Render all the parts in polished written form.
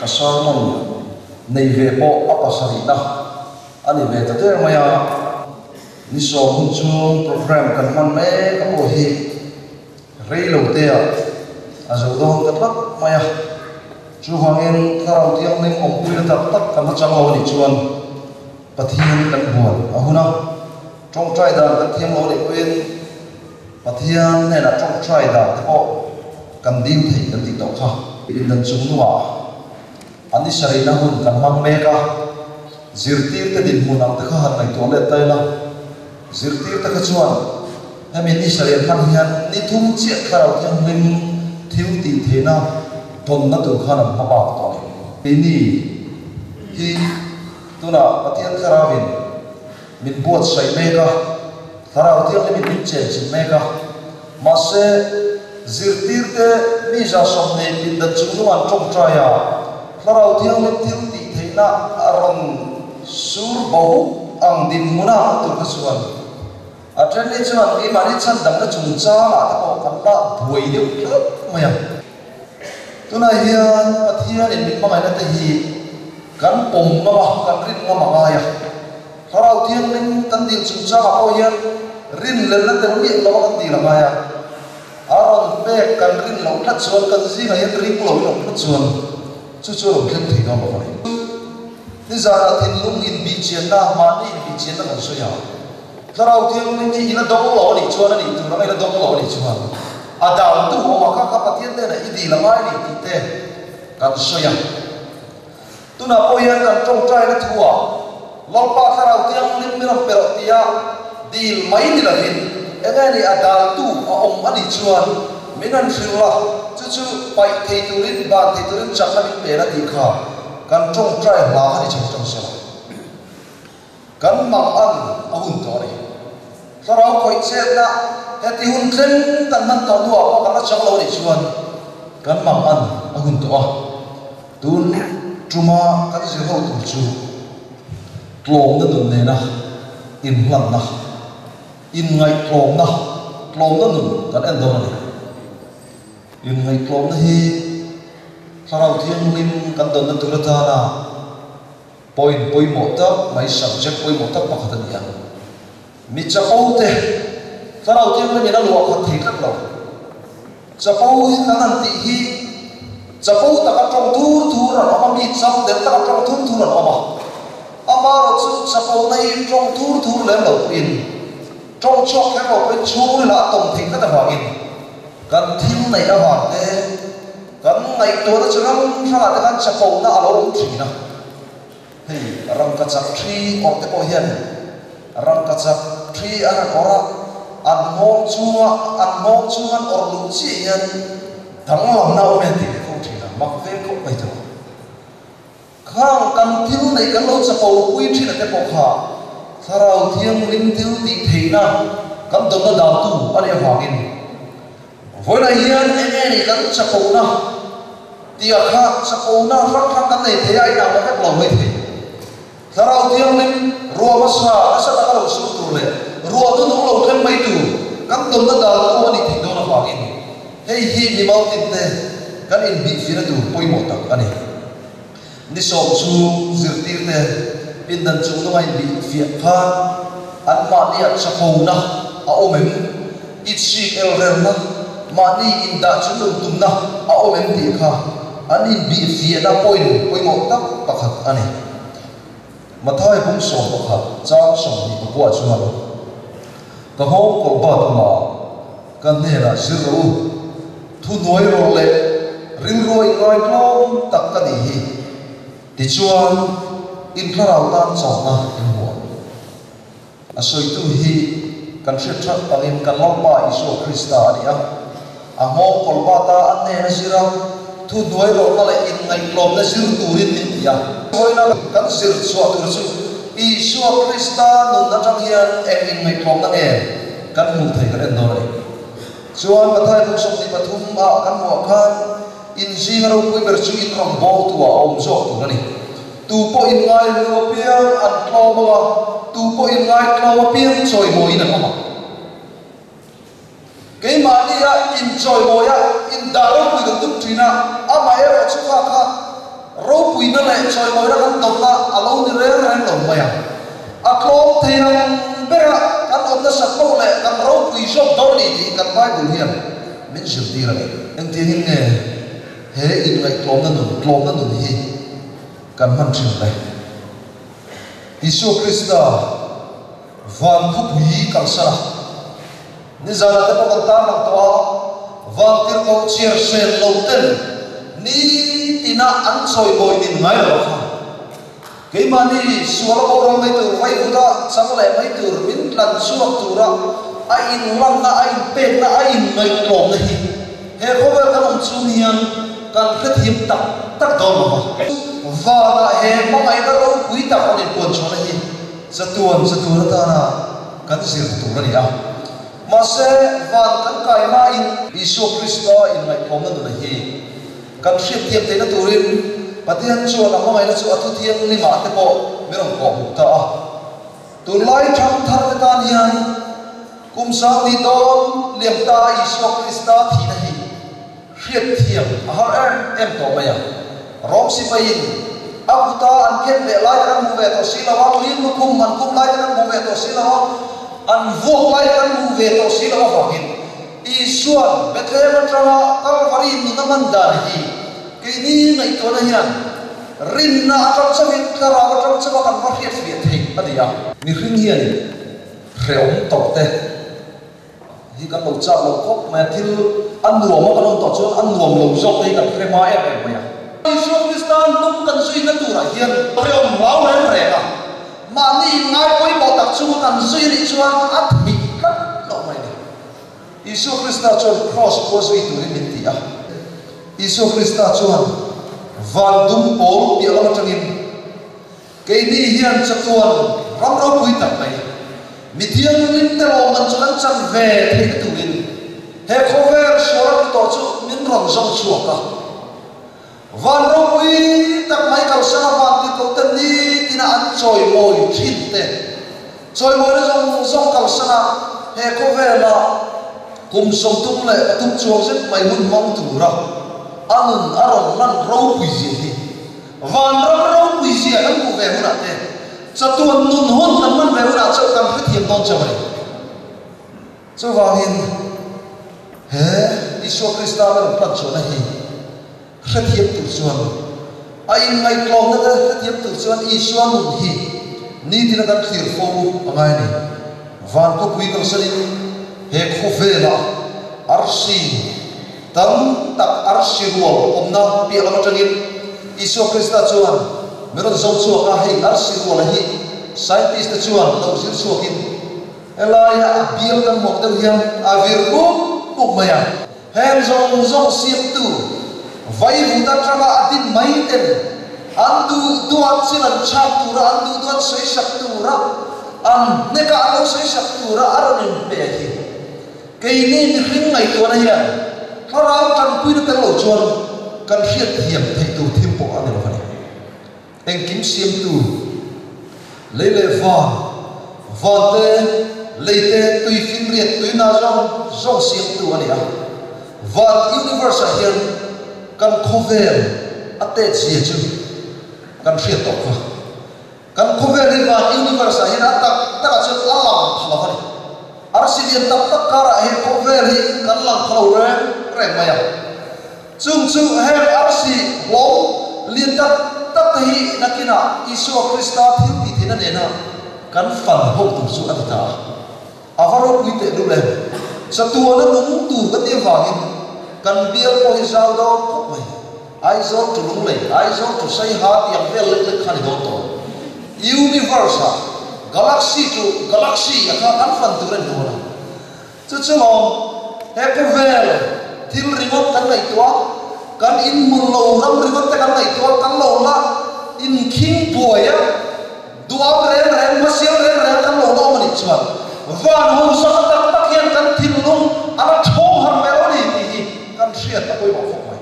Ka sermon nei ve pawh a pasarihna a ni ve ta der mai a. Ni sawm hun chung programme kan hman mek a pawh hi rei lo te ah a zo dawn ta tlat mai a. Chuvangin Thlarau Thianghlim awmpuina tak tak kan la chang lo a nih chuan Pathian kan buan a hun a. Tawngtai dan kan thiam lo a nih pawhin Pathian hnenah tawngtai dan te pawh kan dil thei kan tih tawh kha. Indan chung hnungah an i sarihna hun kan hmang mek a, zirtirte dinhmun ang te kha han ngaihtuah let ta ila, zirtirte kha chuan hemi ni sarih an hman hian ni thum chiah Thlarau Thianghlim thil tih theihna tawnna tur khan an hma bak tawh a ni. Keini hi tunah Pathian Thlarauin min buatsaih mek a, Thlarau Thianghlimin min chenchilh mek a. Mahse, zirtirte mi 20 pindan chung nung an tawngtai a, Thlarau Thianghlim thil tih theihna a rawn sur bo ang dinhmuna an tur kha chuan a then hi chuan keimahni chhandamna chungchangah te pawh kan la buai deuh tlat mai a. Tunah hian Pathianin min hmangaihna te hi kan pawm ngam a, kan rin ngam a ngai a. Thlarau Thianghlim kan dil chungchangah pawh hian rinlelna tel miah lo a kan dil a ngai a. A rawn pek kan rin loh tlat chuan kan zingah hian ring lo in awm tlat chuan chu chu a rawn thleng thei dawn lo a ni. Nizanah thinlung inbihchianna, mahni inbihchianna kan sawi a. Thlarau Thianghlim hi i la dawng lo a nih chuan a nih tur anga i la dawng lo a nih chuan a dang tu awm a kha kha Pathian hnenah i dil a ngai a ni tih te kan sawi a. Tunah pawh hian kan tawngtaina thuah Lalpa Thlarau Thianghlim min rawn pe rawh tia dil mai ni lovin eng nge ni a daltu a awm a nih chuan min rawn hrilh la, chu chu paih thei turin, ban thei turin chakna min pe la tih kha kan tawngtai hla kha ni chho tawng se la. Kan mang ang a hun tawh a ni. Thlarau khawih chetna heti hun thleng kan hman tawh hnuah pawh kan la chang lo a nih chuan kan mang ang a hun tawh a. Tun tuma kan zir ho tur chu tlawmna nun nena inhlanna, inngaihtlawmna, tlawmna nun kan en dawn a ni. Inngaihtlawmna hi Thlarau Thianghlim kan dawnna tur atana Point pawimawh tak mai, subject pawimawh tak pakhat a ni a. Mi chapo te Thlarau Thianghlim in a luah khat thei tlat lo. Chapo hi kan han tih hi chapo taka tawng thur thur an awm a, mi cham del taka tawng thur thur an awm a. Amaherawh chu chapo na hi tawng thur thur lem lo pawhin, tawng chhuak kher lo pawhin chhungril ah a tawng thei tlat avangin kan thil neih avang te, Kan ngaihtuahna chu ram hrangah te khan chapona a lo awm thin a, hei rangkachak thi awrh te pawh hian rangkachak thi an han awrh a, an nghawng chunga an nghawng chung an awrh luh chiah hian danglamna a awm e an ti ve fo thin a, mak ve khawp mai tawh. Khang kan thil neih kan lo chapo pui thin a te pawh kha Thlarau Thianghlim thil tih theihna kan dawnna dantu a nih avangin vawiinah hian eng nge nih kan chapona tih ah kha chapona hrang hrang kan nei thei a, a inang lo vek lo mai thei. Thlarau Thianghlim ruah hmasa nasa taka lo sur tur leh ruah nunung lo thleng mai tur kan dawnna dantu a nih theih dawn avangin hei hi mimal tinte kan inbihfihna tur pawimawh tak a ni. Ni sawm chu zirtirte pindan chung nunga inbihfiah khan anmahnia chapona a awm em? Itsik elrelna, mahni indah chu nun tumna a awm em tih kha an inbihfiahna point pawimawh tak pakhat a ni. Mathai bung 11 chang 29 chuan, Ka nghawng kawlh bat ula, ka hnenah zir rawh u, thuhnuai rawh leh rilru a inngaitlawm tak ka nih hi, tichuan in thlarau tan chawlhna in hmu ang. A sawitu hi kan hriat that angin kan Lalpa Isua Krista a ni a. A nghawng kawlh bata a hnena zir a, thuhnuai rawhna leh inngaihtlawmna zir turin min ti a. Vawiina kan zir chhuah tur chu Isua Krista nun atang hian eng inngaihtlawmna nge kan hmuh thei kan en dawn a ni. Chuan Matthai bung 23 ah kan hmuh ah khan inzinga ropui ber chu in rawn bawltu ah a awm zawk tur a ni. Tu pawh in ngaihlu apiang an tlawm ang a, tu pawh in ngaitlawm apiang chawimawiin an awm ang. Keimahnia inchawimawi a, indah ropui kan tum thin a, amaherawh chu kha kha. Ropuina leh chawimawina kan dawmna a lo ni reng reng lo mai a. A tlawm thei ang bera kan awm nasat poh leh kan ropui zawk dawn ni tih kan Bible hian min zirtir a ni. Engtiangin nge he inngaihtlawmna nun, tlawmna nun hi kan hman thin le? Isua Krista van khawpui kalsan a, nizanah te pawh kan tarlang tawh a, van tirhkoh chhiar sel lo ten nitina an chawimawi nin ngai lo a kha. Keimahni suala boral mai tur, vaivuta chang leh mai tur, min tlan chhuak tura a inlanna, a inpekna, a inngaihtlawmna hi he khawvel kan awm chung hian kan hrethiam tak tak dawn lo va. Vanah he hmangaihna ropui tak rawn inpuanchhuahna hi chatuan chatuan atana kan zir tur a ni a. Mahse, van kan kai hmain Isua Krista inngaihtlawmna nuna hi Kan hriatthiam theihna turin Pathian chuan a hmangaihna chu a thuthianghlimah te pawh min rawn kawhhmuh ta a. Tunlai thangthar te tan hian kum sangni dawn liam ta Isua Krista thihna hi hriatthiam a har em em tawh mai a. Rom sipaiin a kuta an khen leh lai te kan hmu ve tawh si lo a, lim lukhum an kum lai te kan hmu ve tawh si lo a, an vuak lai te kan hmu ve tawh si lo avangin Isua'n Bethlehem atanga Kalvari nun a hman dan hi keini ngaihtuahna hian rinna atang chauhin thlarau atang chauha kan va hriatfiah theih a ni a. Mihring hian hrehawm tawh te hi kan lo chak lo khawp mai a, thil a nuam a kan awm tawh chuan a nuam lo zawk te hi kan hre hma em em mai a. Isua Krista hnung kan zuina turah hian hrehawm hlau reng reng a, mahni inngai pawimawh tak chunga kan zui anih chuan a theih tlat loh mai a ni. Isua Krista chuan Kraws pua zui turin min ti a. Isua Krista chuan van dum pawl piah lam atangin keini hian chatuan ram ropui tak mai, mi thianghlim te lawmman chu kan chan ve theihna turin he khawvel sual a tlu tawh chu min rawn zawng chhuak a. Van ropui tak mai kalsana van tihkoh te nitina an chawimawi thin te, chawimawina zawng zawng kalsana he khawvela kum 33 chuang zet mai hun hmang tura a nun a rawn lan ropui zia hi van ram ropui zia kan hmuh ve hunah te chatuan nun hun kan hman ve hunah chauh kan hrethiam dawn chauh a ni. Chuvangin, he Isua Krista a rawn plan chhuahna hi hrethiam tur chuan, a inngaihtlawmna te hrethiam tur chuan Isua nun hi nitin a kan thlir fo a ngai a ni. Van khawpui kalsanin he khawvela arsi tam tak arsi rual awmna piah lam atangin Isua Krista chuan min rawn zo chhuak a, hei arsi ruala hi scientist te chuan lo zir chhuakin, Helaia a bial kan hmuh deuh hian a vir pup pup mai a. Heng zawng zawng siamtu vaivut atanga a din mai ten an duh duat chin an chhak tura, an duh duat sawisak tura, an hneka an lo sawisak tura a rawn inpe hi keini mihring ngaihtuahna hian thlarau tanpuina tel lo chuan kan hriatthiam theih tur thil pawh a ni lo a ni. Engkim siamtu, lei leh van, van te, lei te, tui finriat tui na zawng zawng siamtu a ni a. Van universe ah hian kan khawvel a tet zia chu kan hriat tawh kha. Kan khawvel hi van universe ah hian a tak tak ah chuan a lang pha lo a ni. Arsi lian tak tak karah he khawvel hi kan lang pha lo reng reng mai a. Chung chu heng arsi hlawm lian tak tak te hi nakinah Isua Krista thil tih theihna nena kan fan ho tur chu a ni ta a. A va ropui teh lul em! Chatuana nung tur kan nih avangin kan bial pawh hi zau dawn khawp mai. Aizawl to Lunglei, Aizawl to Saiha tih ang vel lek lek kha a ni dawn tawh. Universe-ah Galaxy to Galaxy a kha kan fan tur a ni dawn a. Chu chu lawm, he khawvel thil ringawt kan ngaihtuah, kan inhmun lo ram ringawt te kan ngaihtuah, kan lo la inkhing buai a, duam reng reng, hmasial reng reng kan lo la awm a nih chuan van hausa tak tak hian kan thinlung a la thawng har ve lo a ni tih hi kan hriat a pawimawh khawp mai.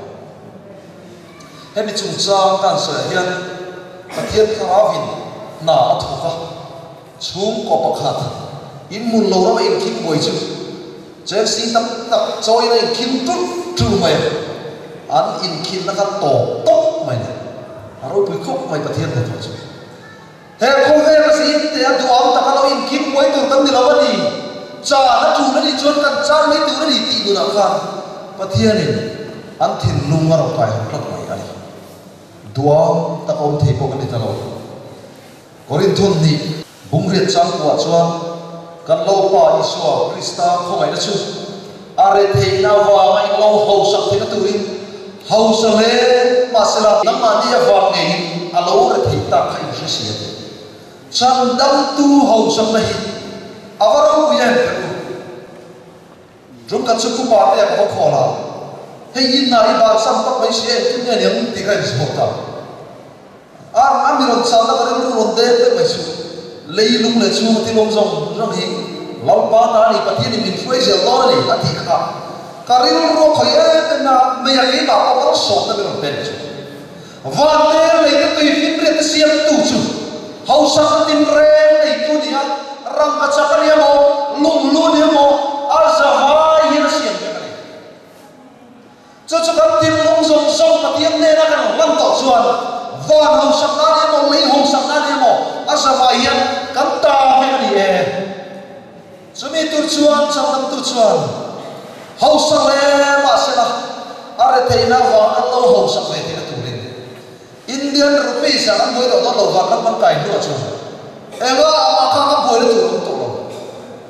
Hemi chungchang kan sawiah hian Pathian Thlarauin hna a thawk a. Chhungkaw pakhat inhmun lo rama inkhim buai chu Chelsea tam tak chawiin a inkhim ṭulh ṭulh mai a, an inkhinna kha tawp tawp mai a ni. ropui khawp mai Pathian hnathawh chu. He khawvel a zim te a duham taka lo inkim buai tur kan ni lo a ni. Chan a tul a nih chuan kan chan mai tur a ni tih nunah khan Pathianin an thinlung a rawn kai hawn tlat mai a ni. Duham taka awm thei pawh kan ni ta lo. Korinthun nih bungriat changkuah chuan kan Lalpa Isua Krista khawngaihna chu a retheihna avanga in lo hausak theihna turin hausa hle mahsela nangmahni avang ngeiin a lo retheih tak kha in hre si a ti. Chhandamtu hausakna hi a va ropui em ka u. Ṭumkhat chu Pu Patea ka va khawl a, hei i hna i bansan tak mai si a engtin nge niang tih ka inzawt ta. A a mi rawn chahna ka rilru rawn deng vek mai chu leilung leh chhunga thil awm zawng zawng hi Lalpa ta a ni, Pathianin min hruai zel dawn a ni a tih kha ka rilru a khawih em em a, mei a keimah pawh ka lo sawmna min rawn pe ni chu. Van te lei te tui finriat te siamtu chu hausakna tinreng neitu ni a, rangkachak a ni emaw, lunglu a ni emaw, a zavai hian a siam vek a ni. Chu chu kan thinlung zawng zawng Pathian hnena kan hlan tawh chuan van hausakna a ni emaw, lei hausakna a ni emaw, a zavai hian kan ta vek a ni e. Chumi tur chuan chhandamtu chuan hausa hle mahsela a retheihna avang an lo hausak ve theihna turin Indian rupees ah kan buai tawh dawn lo vang kan hman kai hnuah chuan enga amah kha kan buaina tur a awm tawh lo.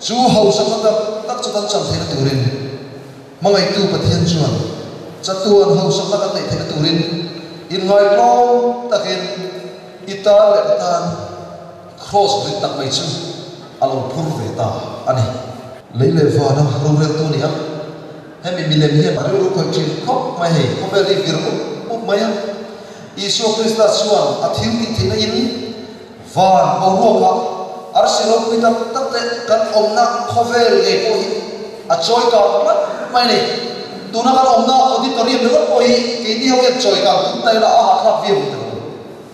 Chu hausakna tak tak chu kan chan theihna turin hmangaihtu Pathian chuan chatuan hausakna kan neih theihna turin inngaihtlawm takin i tan leh ka tan Kraws rit tak mai chu a lo phur ve ta a ni. Lei leh vana roreltu a ni a, hemi milem hian a rilru khawih thin khawp mai hei, khawvel hi vir up up mai a. Isua Krista chuan a thil tih theihna in van boruakah arsi ropui tak tak te kan awmna khawvel ngei pawh hi a chawi kang tlat mai a ni. Tuna kan awmna auditorium ringawt pawh hi keini ho hian chawi kang tum ta ila a hahthlak viau ang tilo.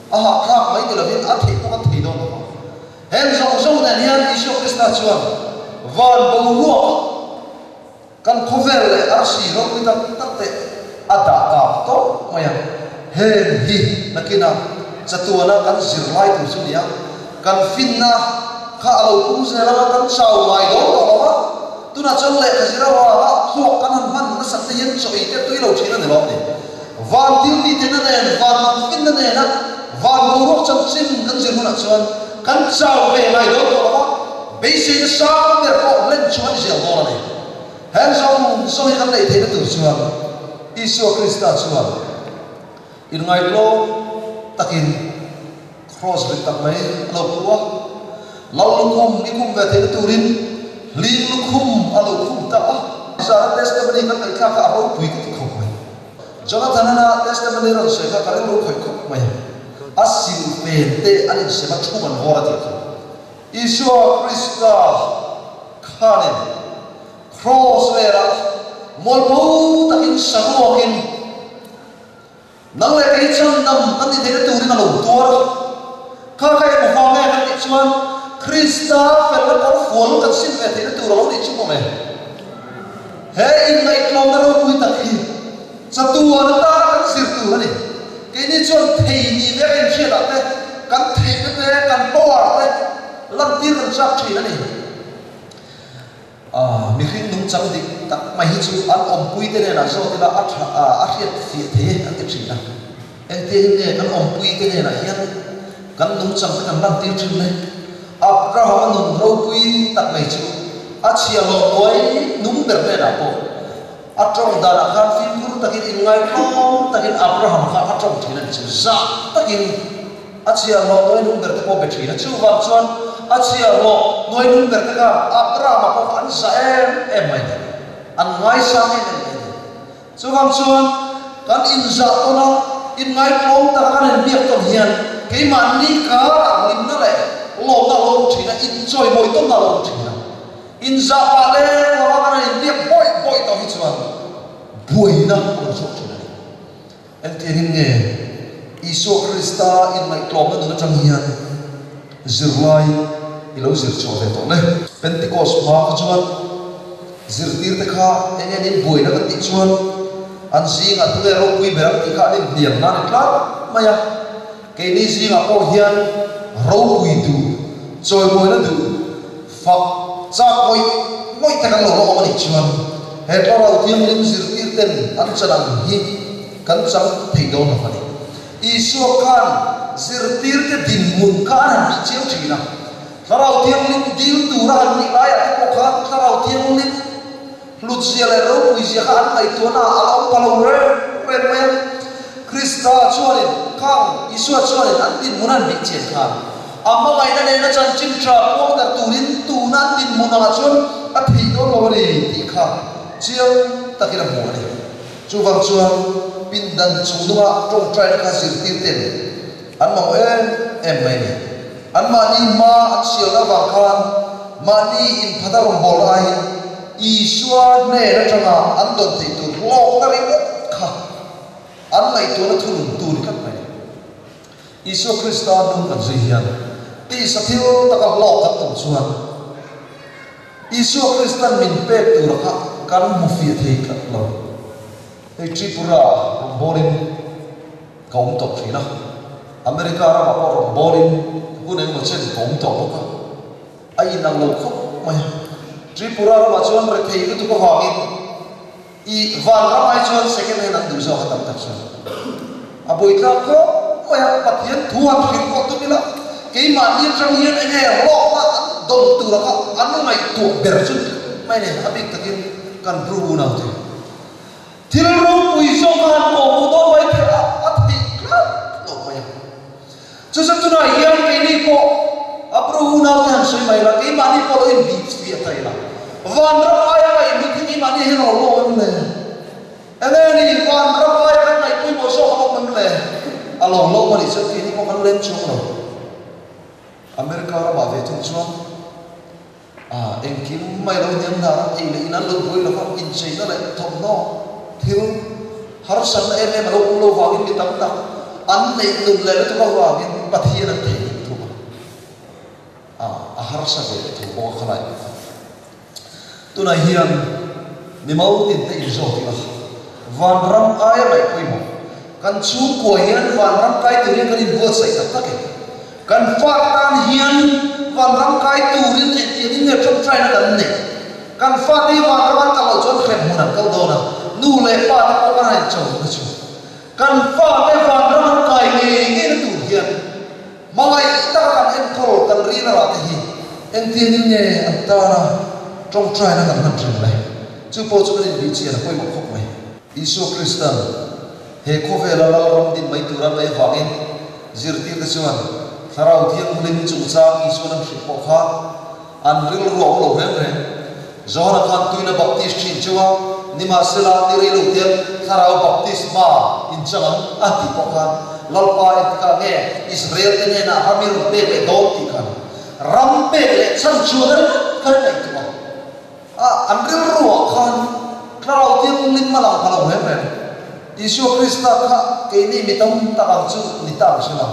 A hahthlak mai ni lovin a theih pawh kan thei dawn lo a. Heng zawng zawng nen hian Isua Krista chuan van boruak kan khawvel leh arsi ropui tak tak te a dah kang tawp mai a. Heng hi nakinah chatuana kan zirlai tur chu nia, kan finna kha a lo pung zel anga kan chau ngai dawn tawh lo a. Tunah chuan lehkha zir avanga thluak kan han hman nasat te hian chaw ei te tui lo thin a ni lawm ni. Van thilti tehna nen, van lam finna nena van boruak chanchin kan zir hunah chuan kan chau ve ngai dawn tawh lo a, beiseina sang ber pawh hlen chu a ni zel dawn a ni. Heng zawng zawng hi kan neih theihna tur chuan Isua Krista chuan inngaihtlawm takin Kraws rit tak mai a lo pu a, Lal lukhum i khum ve theihna turin hling lukhum a lo khum ta a. Zara testimony kan ngaihthlak kha a ropui ka ti khawp mai. Jonathan-a testimony rawn sawi kha ka rilru khawih khawp mai. A sil pen te an insem a thum an vawr a tih kha. Isua Krista khanin kraws velah mualpho takin saruakin, Nang leh kei chuan dam kan ni theihna turin a lo tuar a. Kha kha eng vang nge kan tih chuan Krista felna kawr fual kan sim ve theihna tur a lo nih chu maw le. He inngaihtlawmna ropui tak hi chatuan atana kan zir tur a ni. Keini chuan thei ni ve a inhriatah te, kan theihna te, kan power te lantir kan chak thin a ni. A, mihring nungchang dik tak mai hi chu an awmpui te nenah zawt ila a tha a, a hriat fiah thei e an ti thin a. Engtiang in nge kan awmpui te nenah hian kan nungchang te kan lantir thin le? Abraham-a nun ropui tak mai chu a chhia hlawh hnuai nung ber hnenah pawh a tawng danah khan fimkhur takin inngaihtlawm takin Abraham kha a tawng thin a ni chu. Zah takin. A chhiahhlawh hnuai nung ber te pawh be thin a, chuvang chuan a chhiahhlawh hnuai nung ber te kha Abrahama pawh kha an zah em em mai ni, an ngaisang em em mai ni. Chuvang chuan kan inzah tawn a, inngaihtlawm taka kan inbiak tawn hian keimahni karah hlimna leh lawmna a lo awm thin a, inchawimawi tawnna a lo awm thin a. Inzah pah leng lova kan han inbiak bawih bawih tawh hi chuan buaina a lo chhuak thin a ni. Engtiangin nge Isua Krista inngaihtlawmna nun atang hian zirlai i lo zir chhuah ve tawh le? Pentecost hma kha chuan zirtirte kha eng nge nin buaina kan tih chuan an zingah tunge ropui ber ang tih kha an inhniam nan i tlat mai a. Keini zingah pawh hian ropui duh, chawimawina duh, fak chak ngawih ngawih te kan lo la awm a nih chuan he Thlarau Thianghlim zirtir ten an chan ang hi kan chang thei dawn lo a ni. Isua khan zirtirte dinhmun kha an han bih chiang thin a, Thlarau Thianghlim dil tura han nih laiah te pawh khan Thlarau Thianghlim Hlutzia leh ropuizia kha an ngaihtuahna ah a la awm ta lo reng reng mai a. Krista chuanin khang Isua chuanin an dinhmun an bih chian khan a hmangaihna nena chanchin tha puang darh turin tuna an dinhmun angah chuan a theih dawn lo a ni tih kha chiang takin a hmu a ni. Chuvang chuan pindan chungnunga tawngtaina kha zirtir ten an mamawh em em mai a ni. Anmahni hma an sialna avang khan mahni inphata rawngbawlna aiin Isua hnen atanga an dawn theih tur hlawkna ringawt kha an ngaihtuahna thunun tu ni tlat mai. Isua Krista nung kan zui hian tisa thil taka hlawk kan tum chuan Isua Kristan min pek tura kha kan hmu fiah thei tlat lo. Hei Tripura rawngbawlin ka awm tawh thin a, America ramah pawh rawn bawlin hun engemaw chen ka awm tawh bawk a, a inang lo khawp mai a. Tripura ramah chuan rethei lutuk avangin i vanram ai chuan second hand an duh zawk a tam tak chuan a buaithlak khawp mai a, Pathian thu han hrilh pawh tum ila keimahni atang hian enge hlawkna an dawn tura kha an ngaihtuah ber chu mai ni, a bik takin kan bru unaute. Thil ropui zawk a han kawh hmuh dawn mai theih a, a theih tlat lo mai a. Chu chu tunah hian keini pawh a bru unaute han sawi mai la, keimahni pawh lo inbih fiah ta ila. Vanram aia ngaihhlut hi keimahni hian a lo lawm em le? Enge ni vanram aia kan ngaihpawimawh zawk a lawm em le? A lo lawm a nih chuan keini pawh kan lem chuang lo. America ramah ve thung chuan. A, engkim mai lo hniam hna ram ei leh in an lo buai lo va, incheina leh thawmhnaw thil harsatna em em a lo awm lo vangin mi tam tak an neih nun leh lutuk avangin Pathian an theih ning thung a. A, a harsa ve leh thung bawk a khalai bawk a. Tunah hian mimal tinte inzawt ila, vanram aia ngaih pawimawh, kan chhungkua hian vanram kai turin kan inbuatsaih tak tak e. Kan fak tan hian vanram kai turin engtiang in nge tawngtaina kan neih? Kan fate hi vanram an kal loh chuan hrem hmun an kal dawn a, nu leh pa te pawh kan han incho na chu. Kan fate vanram an kai ngei ngei na tur hian hmangaih taka kan enkawl kan rina rah te hi engtiang in nge an tana tawngtaina kan hman thin le? Chu pawh chu kan inbih chian a pawimawh khawp mai. Isua Kristan He khawvela lalram din mai tura ngaih avangin zirtirte chuan Thlarau Thianghlim chungchang Isuan an hrilh pawh kha an rilru a awm lo reng reng. Johana khan tuina baptist thin cheu a, nimahsela ni rei lo ten Thlarau baptisma inchang ang a tih pawh khan Lalpa engtikah nge Israel te hnenah ram i rawn pek leh dawn tih khan ram pek leh chhan chuan a ringawt kha an ngaihtuah a. A, an rilruah khan Thlarau Thianghlim a lang pha lo reng reng. Isua Krista kha keini mi tam tak ang chu ni ta ang hre lo.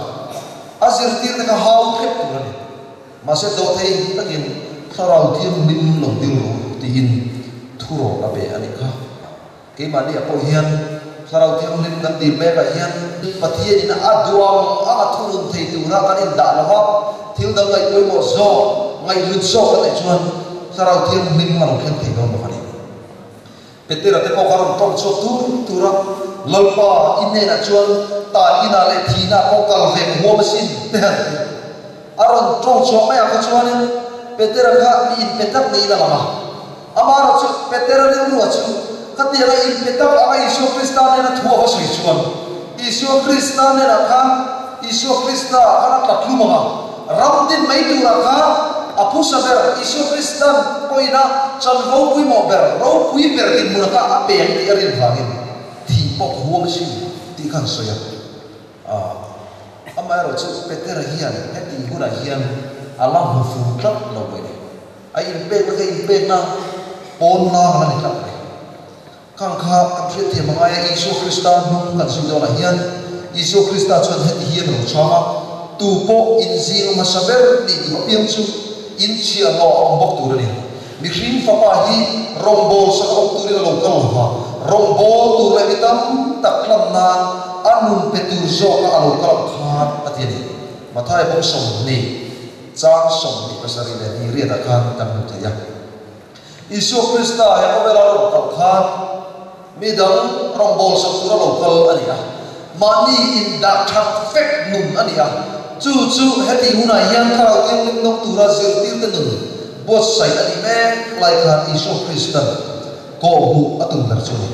A zirtirte kha hau thlep tur a ni. Mahse dawhthei takin Thlarau Thianghlim lo dil rawh tiin thurawn a pe a nih kha. Keimahni ah pawh hian Thlarau Thianghlim kan dil mek ah hian Pathianin a duang ang a thunun thei tura kan indah lo va, thil dang ngaih pawimawh zawk, ngaihhlut zawk kan neih chuan Thlarau Thianghlim a lo thleng thei dawn lo a ni. Petera te pawh kha rawn tawng chhuak tur tur a, Lalpa, i hnenah chuan tan inah leh thihna pawh kal ve ka huam asin, te han ti a. A rawn tawng chhuah mai ah kha chuanin Petera kha mi inpe tak niin a lang a. Amaherawh chu Petera rilruah chu khatianga inpe tak anga Isua Krista nena thu a va sawi chuan Isua Krista nenah khan Isua Krista khan a tla tlum ang a, ram din mai turah khan a phusa ber Isua Kristan pawhin a chanvo puimawh ber, ropui ber dinhmunah kha a pe ang tih a rin vangin thih pawh ka huam asin tih kha an sawi a. Amaherawh chu Petera hian heti hunah hian a la hmu fu tlat lo mai ni. A inpekna kha inpekna pawn lang a la ni tlat mai. Khang kha kan hriatthiam a ngai a, Isua Krista hnung kan zui dawnah hian Isua Krista chuan heti hian a lo chhang a, Tu pawh inzing hmasa ber nih duh apiang chu inchhiahhlawh a awm bawk tur a ni. Mihring fapa hi rawngbâwl sak awm turin a lo kal lo va, rawngbâwl tur leh mi tam tak hlam nan a nun pe tur zawka a lo kal ang kha. khan a ti a ni. Matthai bawng 20 chang 27 leh hnih riatah khan kan hmu thei a. Isua Krista he khawvela rawn kal khan mi dang rawngbawlsak tura lo kal a ni a, mahni indah that vek nun a ni a. Chu chu hetih hunah hian Thlarau Thianghlim dawng tura zirtirte nun buatsaih a nih mek lai khan Isua Kristan kawhhmuh a tum ber chu a ni.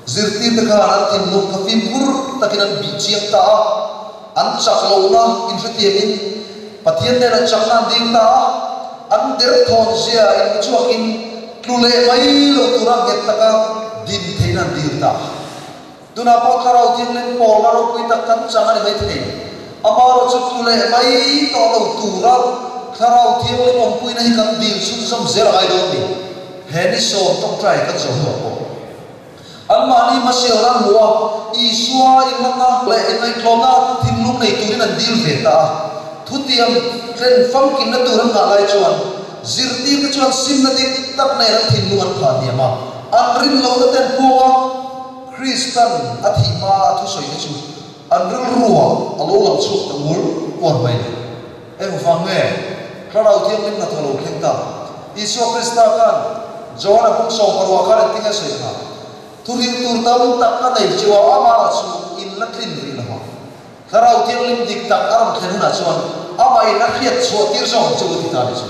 Zirtirte khan an thinlung kha fimkhur takin an bih chiang ta a, an chak lohna inhretiangin Pathian nen an chakna an ding ta a, an derthawn zia inhmuchhuakin tlu leh mai lo tura nghet taka din theihna an dil ta a. Tunah pawh Thlarau Thianghlim pawlna ropui tak kan chang a ni maithei. Amaherawhchu tlu leh mai tawh lo tura Thlarau Thianghlim awmpuina hi kan dil chhunzawm zel a ngai dawn ni. He ni sawm tawngtai kan zawh hnuah pawh. Anmahni hmasial ran hmu a, Isua inlanna leh inngaihtlawmna thinlung nei turin an dil ve ta a. Thutiam thlen famkimna tur an nghah lai chuan zirtirte chuan simna dik tak nen an thinlung an phah hniam a, an rin lohna ten puang a, Kristan a thih hma a thusawite chu an rilruah a lo lang chhuak ta ngur uar mai le. Engvang nge Thlarau Thianghlim hnathawh lo thleng ta? Isua Krista khan Johana bung sawm parua khan engtin nge sawi kha? Thuril tur tam tak ka nei chu a, amah chu in la tlin rih lo ang. Thlarau Thianghlim dik tak a rawn thlen hunah chuan amah in a hriat chhuah tir zawk ang chu a ti ta a ni chu.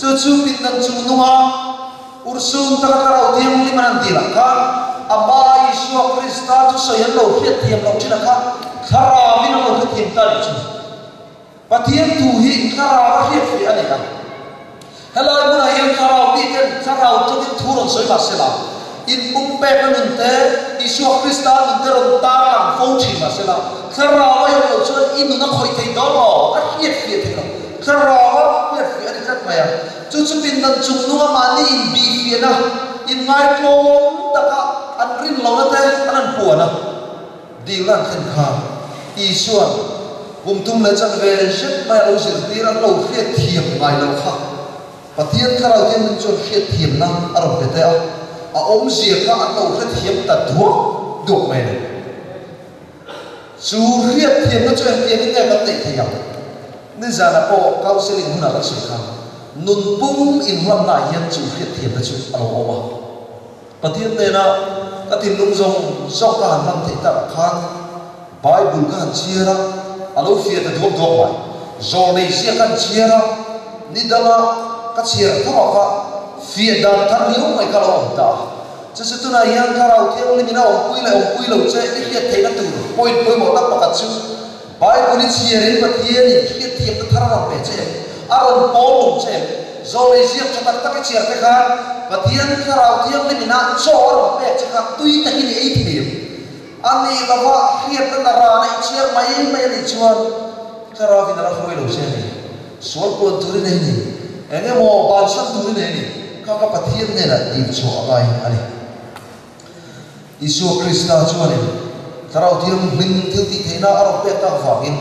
Chu chu pindan chung nunga urhsun taka Thlarau Thianghlim an han dilah khan amah Isua Krista thusawi an lo hriatthiam loh thin a kha Thlarauin an lo hrethiam ta a ni chu. Pathian thu hi thlarau a hriatfiah a ni a. Helai hmunah hian thlarau miten thlarau tawngin thu rawn sawi mah sela, inpumpekna nun te, Isua Krista nun te rawn tarlang fo thin mah sela, thlarau a awm loh chuan i nun a khawih thei dawn lo, a hriatfiah thei lo. Thlarau a hriatfiah a ni tlat mai a. Chu chu pindan chung nunga mahni inbihfiahna, inngaithlawm taka an rin lohna te an han puan a. Dilna an thlen kha Isua'n kum tum leh chanve zet mai a lo zirtir an lo hriat thiam ngai lo kha Pathian Thlarau Thianghlim chuan hriat thiamna a rawn pe teh a, a awmzia kha an lo hrethiam ta duak duak mai a ni. Chu hriat thiamna chu engtiangin nge kan neih theih ang? Nizanah pawh counselling hunah kan sawi kha nunpum inhlannaah hian chu hriat thiamna chu a lo awm a. Pathian nena ka thinlung zawng zawng ka han hman theih tak khan Bible ka han chhiar a, a lo fiah ta duak duak mai. Zawlnei zia ka han chhiar a, ni danga ka chhiar tho ah kha fiah dan thar riau mai kha a lo awm ta a. Chu chu tunah hian Thlarau Thianghlim in a awmpui leh awmpui lo che i hriat theihna tur point pawimawh tak pakhat chu Bible i chhiarin Pathianin hriatthiamna thar a rawn pe che em? A rawn pawl lung che em? Zawlei ziak tha tak tak i chhiar te khan Pathian Thlarau Thianghlim inah chaw a rawn pek che kha tui takin i ei thei em? A nih lova hriatna na rana i chhiar mai mai a nih chuan Thlarauin a la hruai lo che a ni. Sual puan turin ei ni, eng emaw bansan turin ei ni, kha ka Pathian hnenah dil chhuah a ngai a ni. Isua Krista chuanin Thlarau Thianghlim thil tih theihna a rawn pek tak vangin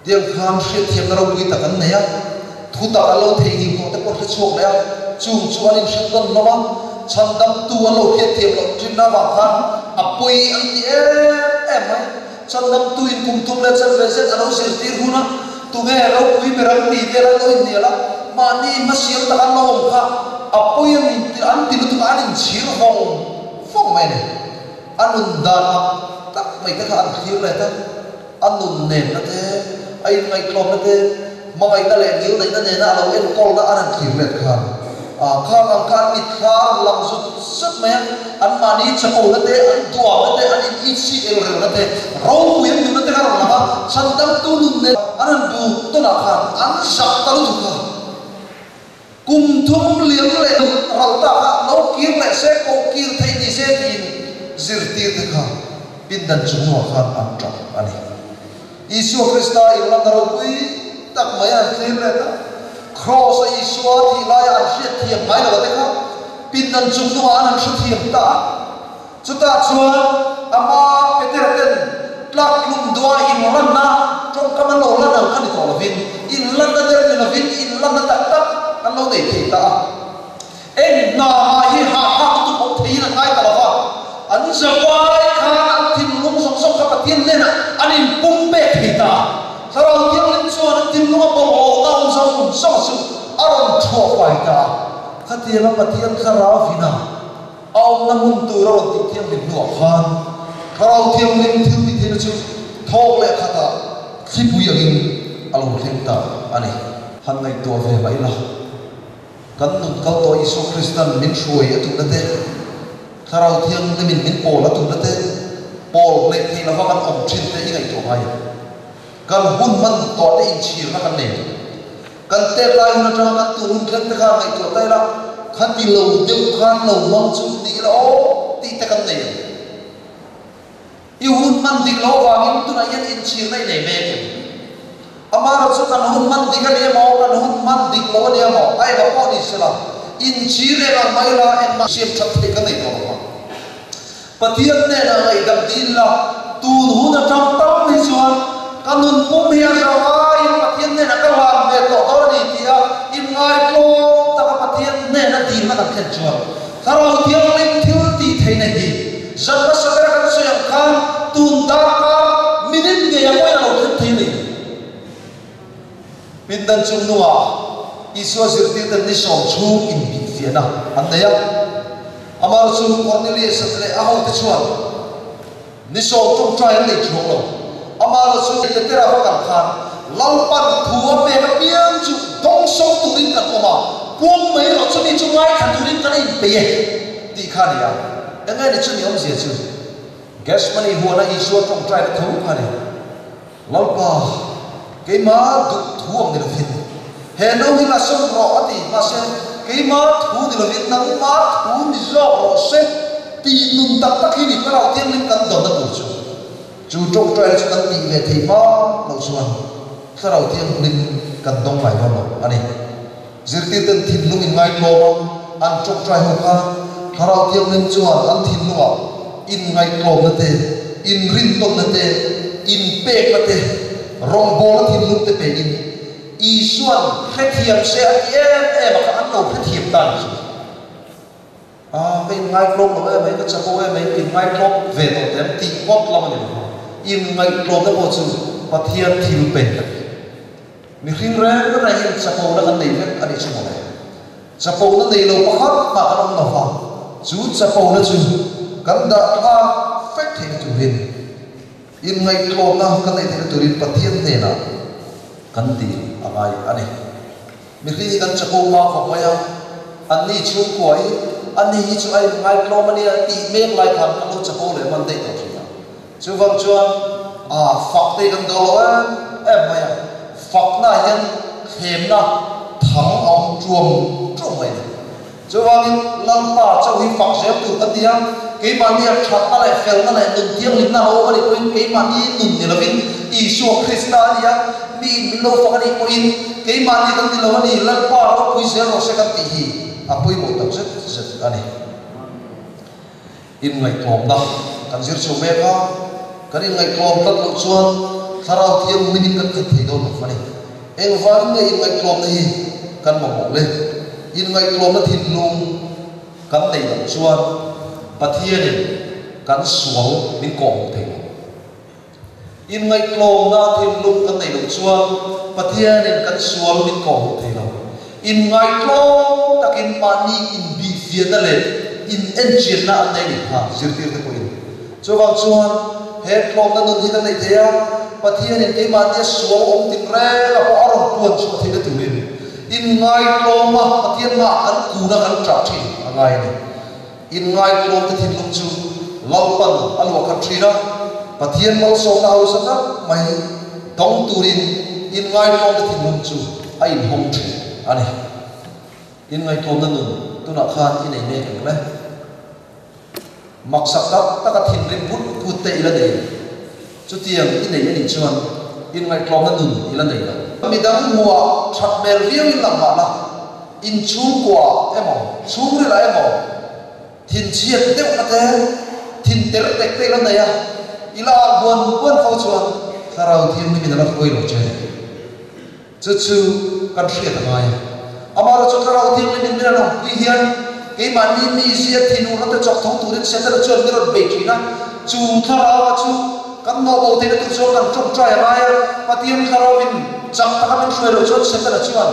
tiang khan hriatthiamna ropui tak an nei a, thu tak an lo theihnghilh tawh te pawh hre chhuak leh a, chung chu an inhrilh tawn hlawm a, chhandamtu an lo hriatthiam loh ṭinna avang khan a pawi an ti em em mai. Chhandamtuin kum thum leh chanve zet a lo zirtir hun a, tunge ropui ber an tih vel an lo inhnial a, mahni hmasial tak an lo awm kha a pawi a ni tih an ti lutuk a, an inchhir vawng vawng mai a ni. A nun dan mak tak mai te kha an thlir let a, a nun nenna te, a inngaihtlawmna te, hmangaihna leh ngilneihna nena a lo enkawlna an han thlir let khan Khang ang kha an mitthla a rawn lang zut zut mai a, anmahni chakona te, an duamna te, an in itsik el relna te, ropui an duhna te kha a rawn lang a, chhandamtu nun nen an han bu tawnah khan an zak ta lutuk a. Kum thum liam leh ral ta kha lo kir leh se, koh kir theih ni se tiin zirtir te kha pindan chungnuah khan an tap a ni. Isua Krista inlanna ropui tak mai an thlir let a, Kraws-a Isua thih laia an hriatthiam ngai lo te kha pindan chung hnungah an han hrethiam ta a. Chutah chuan ama Peter ten tlaktlum duha inlanna tawngkam an lo lan ang kha ni tawh lovin, inlanna der ni lovin inlanna tak tak an lo nei thei ta a. Eng hna mah hi hahthlak lutuk awm theiin an ngai ta lo va, an zavai khan an thinlung zawng zawng kha Pathian hnenah an inpum pek thei ta a. Thlarau Thianghlim chuan an thinlunga bawlhhlawhna awm zawng zawng chu a rawn thuah fai ta a. Khatianga Pathian Thlarau vina a awmna hmun tur a rawn tih thianghlim hnuah khan Thlarau Thianghlim thil tih theihna chu thawk leh khatah thlipui angin a lo thleng ta a ni. Han ngaihtuah ve mah ila, kan nun kal tawh Isua Kristan min hruai a tumna te, Thlarau Thianghlimin min pawl a tumna te, pawl hleih theih lova kan awm thin te i ngaihtuah ngai em? Kan hun hman tawh te inchhirna kan nei lo. Kan tet lai hun atanga kan tun hun thleng te khan ngaihtuah ta ila, khati lo deuh khan lo hmang chu ni ila aw tih te kan nei ang. I hun hman dik loh avangin tunah hian inchhirna i nei mek em? Amaherawhchu chu kan hun hman dik a ni emaw, kan hun hman dik lo a ni emaw, a engah pawh ni sela, inchhir reng ang mai ila engmah siam that theih kan nei tawh lo ang. Pathian hnenah ngaihdam dil la, tun hun atang tam hi chuan ka nun pum hi a zau aiin Pathian hnenah ka hlan ve tawh dawn a ni tia inngaihtlawm taka Pathian hnena dilna kan thlen chuan Thlarau Thianghlim thil tih theihna hi zan hmasa bera kan sawi ang khan tun darkar minute ngei a pawhin a lo thlen thei a ni. Pindan chung nungah Isua zirtirten ni sawm chhung inbihfiahna an nei a. Amah chu Kornelius-a te leh a hote chuan ni sawm tawngtai an nei chuang lo. Amah chu Petera va kal khan Lalpan thu a pek apiang chu dawngsawng turin kan awm a, puang mai erawh chumi chu ngaithla turin kan inpeih e tih kha a ni a. Enge ni chumi awmzia chu? Gethsemane huana Isua tawngtaina tho kha a ni. Lalpa, keima duh thu ang ni lovin, he no hi la sawn rawh a ti, mahse, keima thu ni lovin nangma thu ni zawk rawh se tih nun tak tak hi ni Thlarau Thianghlim kan dawnna tur chu. Chu tawngtaina chu kan tih ve thei hma loh chuan Thlarau Thianghlim kan dawng ngai dawn lo a ni. Zirtirten thinlung in ngaitlawm a, an tawngtai ho khan Thlarau Thianghlim chuan an thinlungah inngaihtlawmna te, inrintawnna te, inpekna te, rawngbawlna thinlung te pein Isua'n hrethiam se a ti em em a kha an lo hrethiam ta ni chu. A, ka inngaihtlawm lo em mai, ka chapo em mai, ka inngaihtlawm ve tawh teh ang tih ngawt lam a ni lo va. Inngaihtlawmna pawh chu Pathian thil pek a ni. Mihring reng rengin chapona kan nei vek a nih chu mawle. Chapona nei lo pakhat mah kan awm lo va, chu chapona chu kan dah thlak fek theihna turin, inngaihtlawmna kan neih theihna turin Pathian hnenah kan dil a ngai a ni. Mihring hi kan chapo hma khawp mai a, anni chhungkua hi ani hi chu a inngaihtlawm a nia tih mek lai khan kan lo chapo leh hman daih tawh thin a. Chuvang chuan ah fak te kan dawl lo em em mai a, fakna hian thlemna thang a awm tuam tuam mai a ni. Chuvangin Lalpa chauh hi fak zel tur kan ni a, keimahni a thatna leh felna leh nun thianghlimna a lo awm a nih pawhin keimahni nun ni lovin Isua Krista a ni a, miin min lo fak a nih pawhin keimahni kan ni lo a ni, Lalpa ropui zel rawh se kan tih hi a pawimawh tak zet zet a ni. Inngaihtlawmna kan zir chho mek a, kan inngaihtlawm tlat loh chuan Thlarau Thianghlimin kan khat thei dawn lo a ni. Engvangin nge inngaihtlawmna hi kan mamawh le? Inngaihtlawmna thinlung kan neih loh chuan Pathianin kan sual min kawhhmuh thei lo. Inngaihtlawmna thinlung kan neih loh chuan Pathianin kan sual min kawhhmuh thei lo. Inngaihtlawm takin mahni inbihfiahna leh inenchianna an nei nih kha zirtirte pawhin. Chuvang chuan he tlawmna nun hi kan neih thei a, Pathianin keimahnia sual awm tin reng a pawh a rawn puan chhuah theihna turin inngaihtlawma Pathian hmaah kan kuna kan ṭah ṭhin a ngai a ni. Inngaihtlawmte thinlung chu Lalpan a luah khat thin a, Pathian malsawmna hausa tak mai dawng turin inngaihtlawmte thinlung chu a inhawng thin a ni. Inngaihtlawmna nun tunah khan i nei mek eng le? Maksak tak taka thinrim phut phut te i la nei. Chutiang i nei a nih chuan inngaihtlawmna nun i la nei lo. Midang hmuah that hmel viau in lang mah la, inchhungkua emaw, chhungrilah emaw thinchhiat deuhna te, thin ter tek te i la nei a, i la ang buan buan fo chuan Thlarau Thianghlimin a la hruai lo che. Chu chu kan hriat a ngai a. Amaherawhchu Thlarau Thianghlimin min an awmpui hian keimahni mizia thinurna te chawk tho turin Setana chuan min rawn bei thin a, chu Thlarau-a chu. Kan hnawh bo theihna tur chuan kan tawngtai a ngai a, Pathian Thlarauin chak taka min hruai loh chuan Setana chuan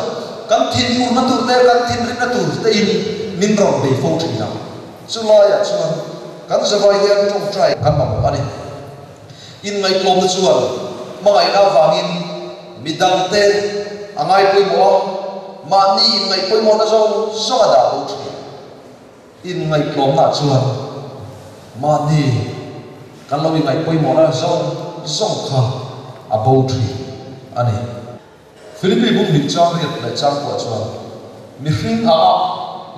kan thinurna tur te, kan thinrimna tur te in min rawn bei fo thin a. Chu laiah chuan kan zavai hian tawngtai kan mamawh a ni. Inngaihtlawmna chuan hmangaihna avangin midangte a ngai pawimawh a, mahni inngaihpawimawhna zawng zawng a dah bo thin. Inngaihtlawmna chuan mahni kan lo ingaih pawimawhna zawng zawng kha a bo thin a ni. Philippi bung hnih chang riat leh chang pawh chuan mihring anga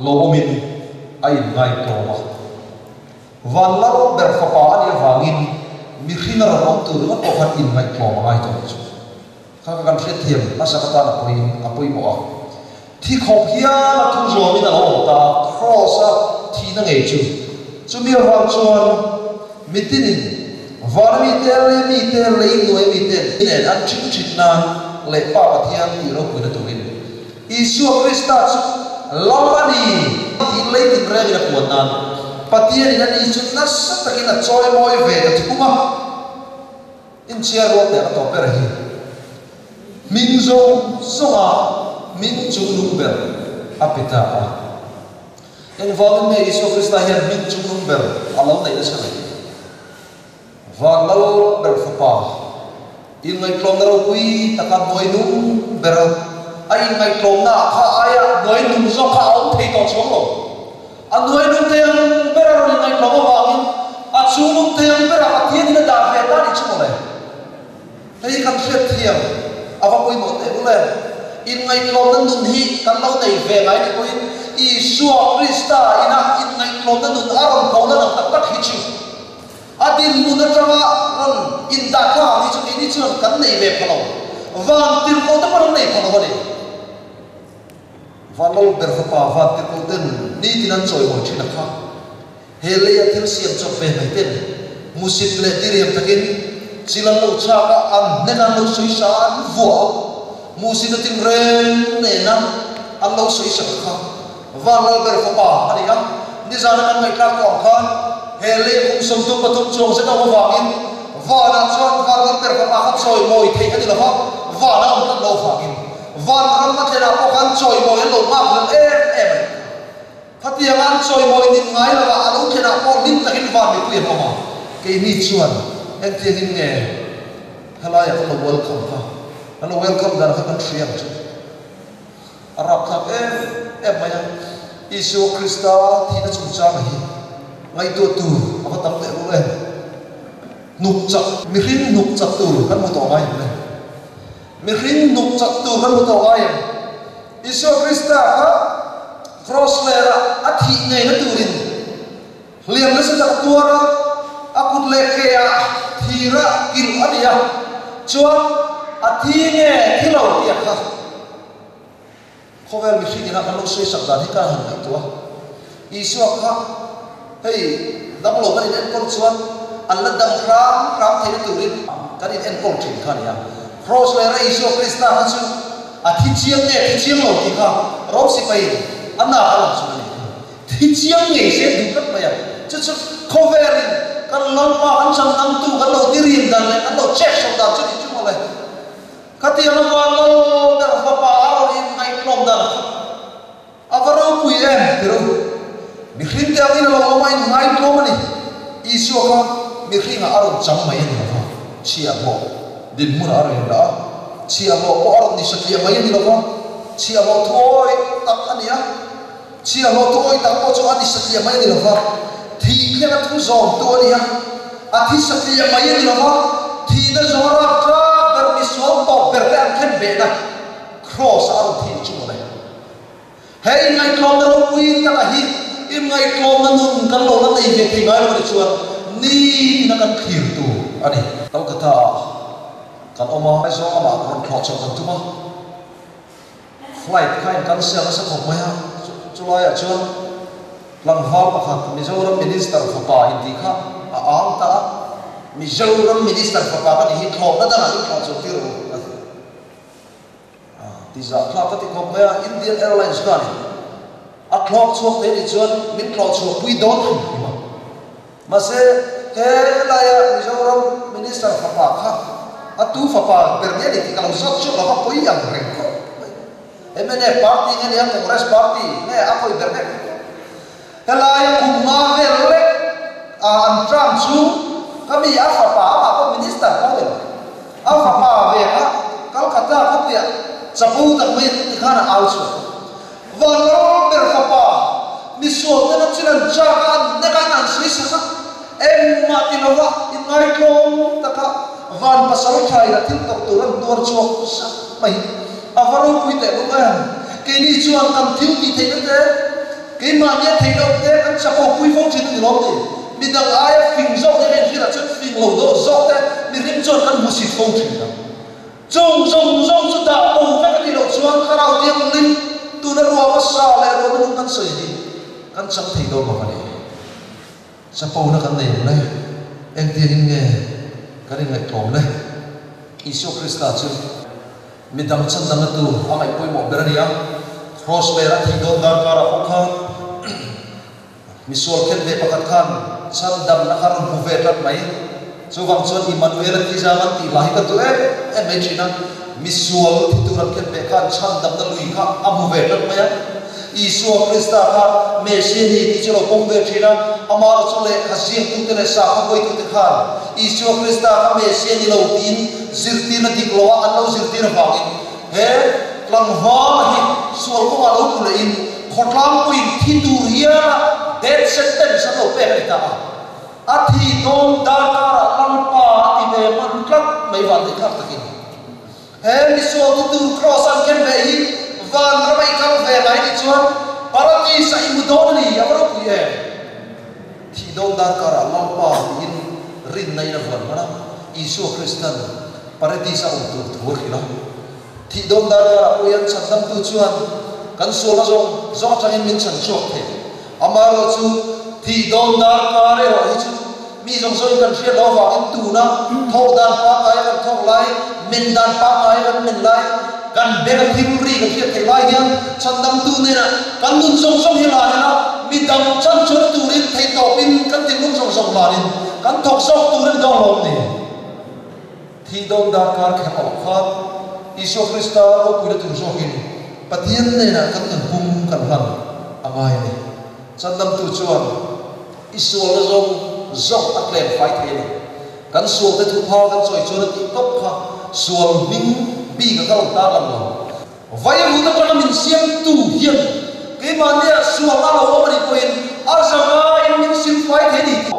lo awmin a inngaihtlawm a. Van lal ber fapa a nih avangin mihring a rawn awm tur ringawt pawh khan inngaihtlawm a ngai tawh chu. Kha ka kan hriatthiam hmasak atan a pawi a pawimawh a. Thi khawp hian a thu zawmin a lo awm ta a, Kraws a thihna ngei chu. Chumi avang chuan mitinin vana mite leh mite lei hnuai mite nen an ṭhin ṭhin nan leh Pa Pathian tih ropuina turin Isua Krista chu Lal a ni tih lei tinrengin a puan nan Pathianin ani chu nasa takin a chawimawi ve ta thung a. Inchhiar rual teh a tawp ber hi hming zawng zawnga hming chungnung ber a pe ta a. Engvangin nge Isua Krista hian hming chungnung ber a lo neih nasa le? Van lal ber fapa inngaihtlawmna ropui taka hnuai nung ber a inngaihtlawmna kha aia hnuai nung zawk kha a awm thei tawh chuang lo. A nuai nung thei ang ber a rawn inngaihtlawm avangin a chu nung thei ang berah Pathianin a dah ve ta nih chu mawle. Hei hi kan hriat thiam a va pawimawh teh lul em? Inngaihtlawmna nun hi kan lo nei ve ngai ni pawhin Isua Krista ina inngaihtlawmna nun a rawn pho lan ang tak tak hi chu a dinhmun atanga rawn indah thla ang hi chu keini chuan kan nei ve pha lo. Vantirhkoh te pawh an nei pha lo a ni. Vanlal ber fapa Vantirhkoh ten nitin an chawimawi thin a kha. He leia thil siam chawp ve mai ten musit leh diriam takin chil an lo chhak a, an hnen an lo sawi sa a, an vuah a, musit a tinreng nena an lo sawi sak a kha. Vanlal ber fapa a ni a, nizana kan ngaihthlak tawh ang khan he leia kum 33 chuang zet a awm avangin vanah chuan Vanlal ber fapa kha chawimawi theih a ni lo va, vana awm tlat lo avangin. Vanram a thlenah pawh khan chawimawi an lo nghak hlel em em a ni. Khatianga an chawimawi nin ngai lovah a lo thlenah pawh hlim takin van mipui an awm a. Keini chuan engtiangin nge helaiah kan lo welcome kha, kan lo welcome dan kha kan hria ang chu. A rapthlak em em mai a, Isua Krista thihna chungchanga hi ngaihtuah tur a va tam teh rul em. Hnuk chak, mihring hnuk chak tur kan hmu tawh ngai em le? Mihring hnuk chak tur kan hmu tawh ngai em? Isua Krista kha Cross lera a thih ngeina turin hliam nasa tak a tuar a, a kut leh ke ah thira kilh a ni a, chuan a thi nge thi lo tih a kha khawvel mihring ina kan lo sawisak dan hi ka han ngaihtuah a. Isua kha hei damlo kan in enkawl chuan an la dam hram hram theihna turin kan in enkawl thin kha a ni a. Kraws lera Isua Krista kha chu a thi chiang nge thi chiang lo tih kha Rom sipaiin a nak a lang chu a ni. Thi chiang ngei se duh tlat mai a. Chu chu khawvelin kan Lalpa kan chhandamtu kan lo tirim dan leh kan lo check chho dan chu ni chu mawle. Khatiang a van lal ber fapa a rawn inngaihtlawm dan kha a va ropui em ti ro. Mihring te angin a lo awm a, inngaihtlawm a ni. Isua kha mihringah a rawn chang mai a ni lo va, chhiahhlawh dinhmunah a rawn indah a, chhiahhlawh pawh a rawn ni satliah mai a ni lo va, chhiahhlawh thuawi tak a ni a, chhiahhlawh thuawi tak pawh chu a ni satliah mai a ni lo va, thih thlenga thu zawmtu a ni a, a thi satliah mai a ni lo va, thihna zawng a rap tlak ber misual tawp ber te an thlen behna Kraws a rawn thih chu mawle. He inngaihtlawmna ropui taka hi inngaihtlawmna nun kan lo la nei ve thei ngai lo a ni chuan nitin a kan thlir tur a ni. Kolkata ah kan awm a, Aizawl lamah rawn thlawh chhoh kan tum a. Flight kha in cancel nasa khawp mai a, chulaiah chuan tlangval pakhat Mizoram Minister fapa intih kha a ang ta a, Mizoram Minister fapa ka nih hi thlawhna dangah in thlawh chho tir ru a ti. A ti zahthlak ka ti khawp mai a, Indian Airlines kha a ni. A thlawk chhuak thei anih chuan min thlawh chhuah pui dawn hrim hrim a. Mahse. Helaia Mizoram Minister fapa kha a tu fapa ber nge ni tih ka lo zawt chauh lo va, pawi ang reng khawp mai. Mnf party nge nia Congress party nge a pawi ber mek. Helaia kum nga vel lek a an term chu ka mi a fapa amah pawh Minister pawh ni lo. A fapa ve kha Calcutta khawpuiah chapo tak mai ti khan a au chhuak. Van ro ber fapa, misual ten a chil an chak a, an nek a, an sawi sak a, engmah ti lova inngaitlawm taka van pasal tha in a thil tawrh tur an tuar chhuak sak mai hi a va ropui teh lung em? Keini chuan kan thil tih theihna te, keimahnia theih loh te kan chapo pui fo thin a ni lawm ni? Midang aia fing zawk te hian hriatah chuan fing lo dawh zawk te mihring chuan kan hmusit fo thin a. Chung zawng zawng chu dah bo vek a nih loh chuan Thlarau Thianghlim tuna ruah hmasa leh ruah hmanung kan sawi hi kan chang thei dawn lo a ni. Chapona kan nei ang le, engtiangin nge kan inngaihtlawm le? Isua Krista chu midang chandamna tur a ngaih pawimawh ber a ni a, Kraws ler a thih dawn darkarah pawh khan Misual khen ve pakhat khan chhandamna kha rawn hmu ve tlat mai. Chuvang chuan Immanuel-a thi zang an tih hla hi ka duh em em mai thin a. Misual thi tur an khen ve khan chhandamna lui kha a hmu ve tlat mai a. Isua Krista kha Messia ni tih chu lo pawm ve thin a. Amaherawh chu lehkha ziaktute leh sakhaw hruaitute khan Isua Krista kha Messia ni lo tiin zirtirna dik loah an lo zirtir avangin He tlangval hi sual kawngah lo tlu lehin khawtlangpuiin thi tur hiala death sentence an lo pek a ni ta a. A thi dawn darkarah Lalpa a ti ve hman tlat mai van neih thlak takin. He misual thi tur kraws an ken ve hi van rama i kal ve ngai nih chuan paradis ah i hmu dawn a ni, a va ropui em? Thih dawn darkarah Lalpa tiin rinna in a vuan hman a, Isua Kristan Paradis a awm tur thu a hrilh a. Thih dawn dar karah pawh hian chhandamtu chuan kan sualna zawng zawng atangin min chhan chhuak thei. Amaherawh chu thih dawn dar kar erawh hi chu mi zawng zawngin kan hriat loh avangin tuna thawk dan pangngai kan thawk lai, men dan pangngai kan men lai, kan beng a thil ri kan hriat theih lai hian chhandamtu nena kan nun zawng zawng hi lan ila midang chan chuan turin theihtawpin kan thinlung zawng zawng lanin kan thawk zawk tur a ni dawn lawm ni. Thih dawn darkar kher loh khan Isua Krista ropuina tur zawkin Pathian hnenah kan nun pum kan hlan a ngai a ni. Chandamtu chuan i sualna zawng zawng a tlem fai thei a ni. Kan sualte thupha kan chawi chuan a tih tawp kha sual hming bik a ka rawn tarlang lo. Vaivut atanga min siamtu hian keimahnia sualna lo awm a nih pawhin a zangaiin min silfai thei a ni tih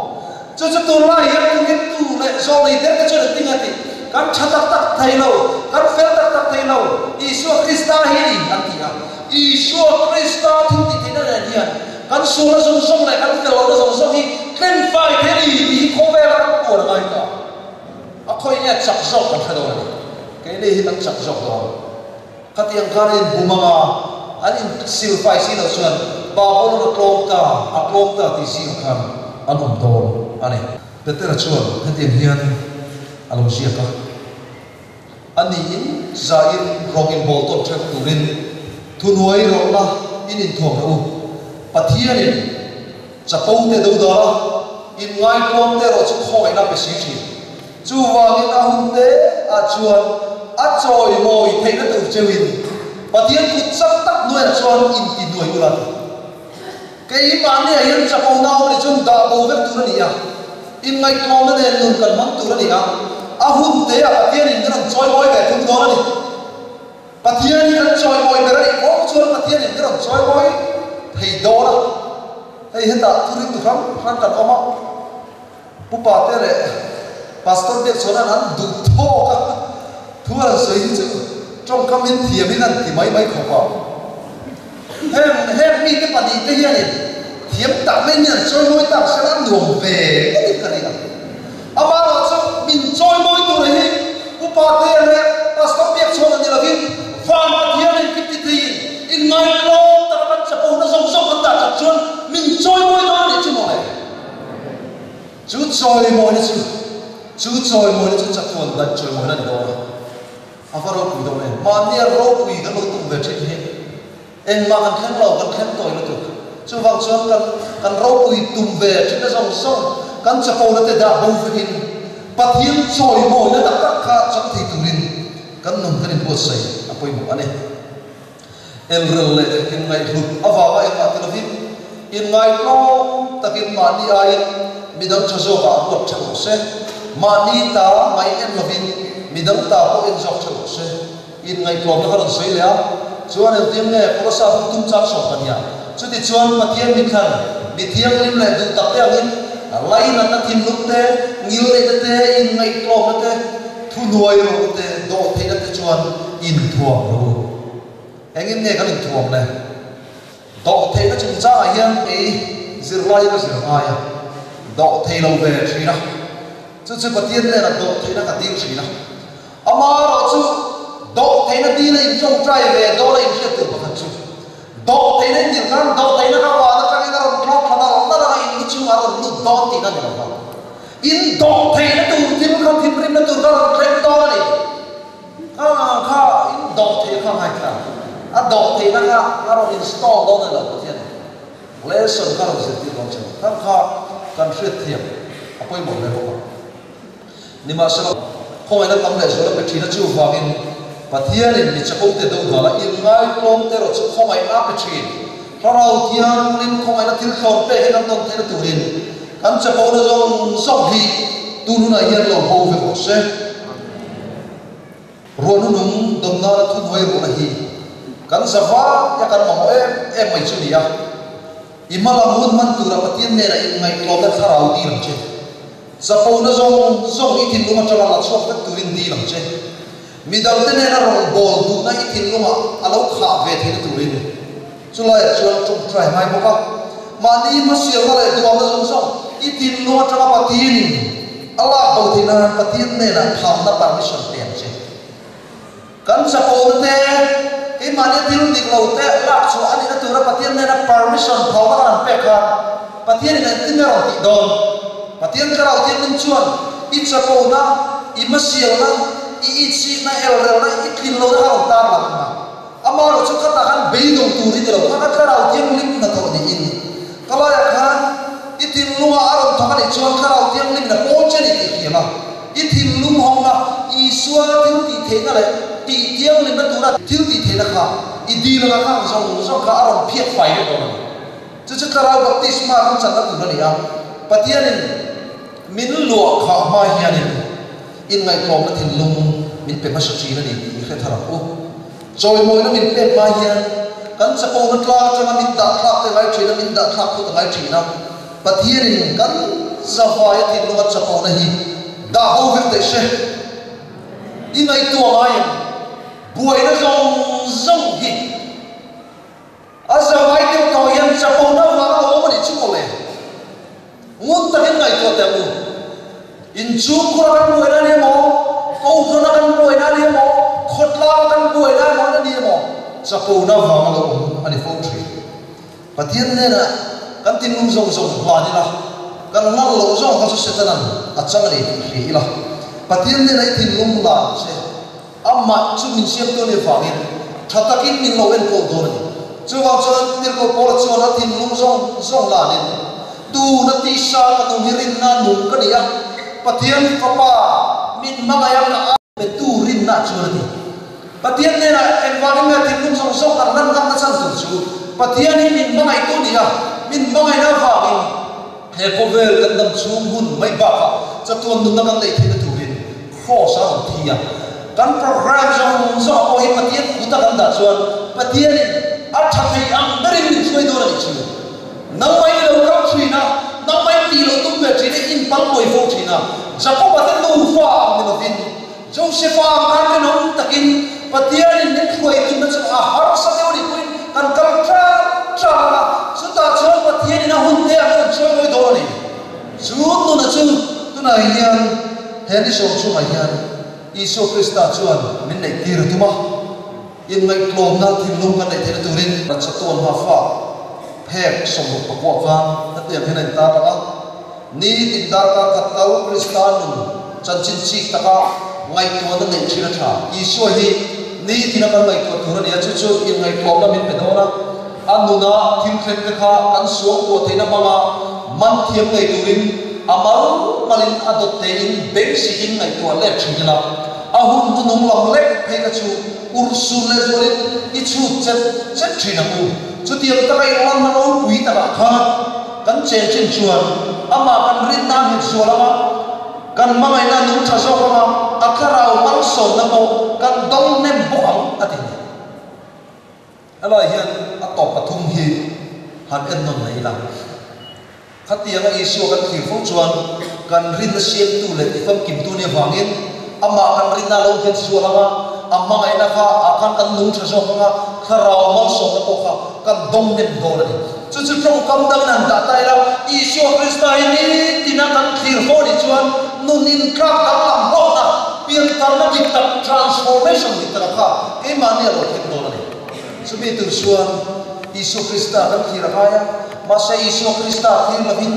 chu chu tunlai hian turintu leh zawlnei derte chuan an ti nga tih kan tha tak tak thei lo, kan fel tak tak thei lo, Isua Krista hi a ni an ti a. Isua Krista thil tih theihna nen hian kan sualna zawng zawng leh kan fel lohna zawng zawng hi tlenfai thei a ni tih hi khawvela kan puan a ngai ta. A khawi nge chak zawk kan hre dawn a ni. Keini hi kan chak zawk dawn. Khatiang khan a inhum anga an insilfai si loh chuan Babylon a tlawm ta, a tlawm ta tih zingah khan an awm dawn a ni. Petera chuan hetiang hian a lo ziak a, A niin zain rawng inbawl tawn ṭheuh turin thuhnuai rawhna in inthuam rawh u. Pathianin chapo te dodal a, inngaitluam te erawh chu khawngaihna a pe si ṭhin. Chuvangin a hun te ah chuan a chawimawi theihna tur cheuhin Pathian kut chak tak hnuaiah chuan inti hnuai ula ti. Keimahniah hian chapo nau ni chuan dah bo vek tur a ni a, inngaihtlawmna nen nun kan hmang tur a ni a, a hun te ah Pathianin min rawn chawimawi ve thung dawn a ni. Pathian hi kan chawimawi ber a nih fo chuan Pathianin min rawn chawimawi thei dawn a, hei hetah thurin tu hrang hrang kan awm a. Pu Pate leh Pastor Biakchhuana'n an duh thawk a, thu an sawi hi chu tawngkam in thiam in an ti mai mai khawp a. Heng heng mite pahnihte hianin thiam tak mai min an chawimawi tak sela an nuam ve ngawt in ka ring a. Amaherawh chu min chawimawi tur hi Pu Pate leh Pastor Biakchhuana ni lovin Van Pathianin ki ti theiin inngaihtlawm taka kan chapona zawng zawng kan dah that chuan min chawimawi dawn a nih chu mawle. Chu chawimawina chu, chu chawimawina chu chatuan daih chawimawina a ni dawn a, a va ropui dawn em? Mahnia ropui kan lo tum ve thin hi engmah kan thleng lo, kan thleng tawi lutuk. Chuvang chuan kan kan ropui tum ve thin na zawng zawng, Kan chapona te dah bo vekin Pathian chawimawina tak tak kha chang thei turin kan nun kan inbuatsaih a pawimawh a ni. Elrel leh inngaihhlut avanga engmah ti lovin, inngaihtlawm takin mahni aiin midang tha zawkah ruat tha rawh se. Mahni ta mai en lovin midang ta pawh en zawk tha rawh se. Inngaihtlawmna ka rawn sawi leh a, chuan engtin nge Kolosa hun tum chang sawm pahniha chuti chuan Pathian mithlan, mi thianghlim leh duh tak te angin lainatna thinlung te, ngilneihna te, inngaihtlawmna te, Thuhnuai rawh te dawh theihna te chuan inthuam lo u. Engin nge kan inthuam le? Dawh theihna chungchangah hian kei zirlai ka zir ngai a, dawh thei lo ve thin a. Chu chu Pathian hnenah dawh theihna ka dil thin a. Amaherawh chu dawh theihna dila intawngtai ve dawn a inhriat tur pakhat chu dawh theihna in dil khan dawh theihna kha van atangin a rawn tlawk thla nalh nalh anga in lu chungah a rawn lut dawn tihna ni lo va. In dawh theihna tur thil kha thinrimna tur kha rawn thleng dawn a ni. Kha kha in dawh theih kha ngaithla. A dawh theihna kha a rawn install dawn a ni lo Pathian in. Lesson kha rawn zirtir dawn che ni. Kha kha kan hriatthiam a pawimawh hle bawk a. Nimahsela, khawngaihna tam leh zuala pe thin a chuvangin Pathianin mi chapo te do dala inngaihtlawm te erawh chu khawngaihna a pe thin. Thlarau Thianghlim khawngaihna thil thlawn pek hi kan tawn theihna turin kan chapona zawng zawng hi tun hunah hian lo bo ve rawh se. Ruahnu nung dawn nana thuhnuai ruahna hi kan zava ia kan mamawh em em mai chu ni a. I hma lam hun hman tura Pathian hnenah inngaihtlawmna thlarau dil ang che. Chapona zawng zawng i thinlung atanga la chhuak vek turin dil ang che. Midangte nena rawn bawl duhna i thinlungah a lo khah ve theihna turin chulaiah chuan tawngtai ngai bawk a. Mahni hmasialna leh duamna zawng zawng i thinlung atanga Pathianin a lak bo theih nan Pathian hnenah phalna permission pe ang che. Kan chapona te, keimahni thil dik lo te lak chhuah a nihna tura Pathian hnena permission phalna kan han pek khan Pathianin engtin nge rawn tih dawn? Pathian Thlarau Thianghlim chuan i chapona, i hmasialna, i itsikna, elrelna, i tlin lohna kha rawn tar lang ang a. Amaherawh chu khatah khan beidawng tur hi ni lo, kha kha Thlarau Thianghlim hnathawh niin ka laiah khan i thinlungah a rawn thawk a nih chuan Thlarau Thianghlimin a pawl che a ni tih hriam a. I thinlung hawngna Isua thil tih theihna leh tih thianghlimna tura thil tih theihna kha i dil anga khang zawng zawng kha a rawn phiat fai vek dawn a ni. Chu chu Thlarau Baptisma kan channa tur a ni a, Pathianin min luah khah hma hianin inngaihtlawmna thinlung min pe hmasa thin a ni tih i hre thar ang u. Chawimawina min pek hma hian kan chapona tlang atanga min dah thlak te ngai thin a, min dah thlak phut a ngai thin a. Pathianin kan zavaia thinlunga chapona hi dah bo vek daih se. I ngaihtuah ngai em? Buaina zawng zawng hi a zavai deuh tawh hian chapona vang a awm a nih chu maw le? Ngun takin ngaihtuah teh ang u. Inchhungkhura kan buaina a ni emaw, Kohhrana kan buaina a ni emaw, khawtlanga kan buaina emaw a ni emaw, chapona vang a lo awm a ni fo thin. Pathian hnenah kan thinlung zawng zawng hlan ila, kan hlan loh zawng kha chu Setanan a chang a ni tih hria ila. Pathian hnenah i thinlung hlan che, amah chu min siamtu a nih avangin tha takin min lo enkawl dawn a ni. Chuvang chuan Tirhkoh Paula chuan a thinlung zawng zawng hlanin, Tuna tisa ka nung hi rinna nung ka ni a, Pathian Fapa min hmangaih a ka petu rinna chuan a ti. Pathian hnenah engvangin nge thinlung zawng zawng kan lan ngam na chhan tur chu Pathian hi min hmangaihtu ni a, min hmangaihna avangin he khawvel kan dam chhung hun mai bakah chatuan nunna kan neih theihna turin Kraws a rawn thi a. Kan program zawng zawngah pawh hi Pathian kuta kan dah chuan Pathianin a tha thei ang berin min hruai dawn a nih chu. Nangmah i lo kal thin a, nangmah in tih loh tum ve thin a, i inpal kawi fo thin a, Jakob-a te nufa ang ni lovin, Josefa ang khan rinawm takin Pathianin min hruai tumna chu a harsa deuh anih pawhin kan kal tlang tlang a, chutah chuan Pathianin a hun te a rawn chawi mawi dawn a ni. Chu nuna chu tunah hian he ni sawm chungah hian Isua Krista chuan min neih tir a tum a, inngaihtlawmna thinlung kan neih theihna turin. Chatuan hmafa phek 69 khan hetiang hian a intar lang a. Ni tin darkar khat kal Krista nun chanchin chik taka ngaihtuahna neih thin a tha. Isua hi ni tina kan ngaihtuah tur a ni a, chu chu inngaihtlawmna min pe dawn a. A nuna thil thleng te kha kan suangtuah theihna hmanga man thiam ngei turin A mal malin a dawt tein beng sikin ngaihtuah let thin ila, a hun hnuhnung lam lek phei kha chu urhsun leh zualin i chhut chet chet thin ang u. Chutiang taka i lanna ropui takah khan kan chen chin chuan amah kan rinna a nghet zual ang a, kan hmangaihna a nung tha zawk ang a, a thlarau malsawmna pawh kan dawng hnem bawk ang, a ti ni. Helai hian a tawp pathum hi han en nawn leh ila. Khatianga Isua kan thlir fo chuan kan rinna siamtu leh tifamkimtu nih avangin amah kan rinna lo hian sual anga a hmangaihna kha ah khan kan nung tha zawk anga thlarau malsawmna pawh kha kan dawng nem dawn a ni. Chu chu tawngkam dangin han dah ta ila, Isua Krista hi nitina kan thlir fo nih chuan nun intlak danglam hlawkna, piantarna dik tak, transformation dik taka kha keimahni a lo thleng dawn a ni. Chumi tur chuan Isua Krista kan thlir a ngai a, mahse Isua Krista thlir lovin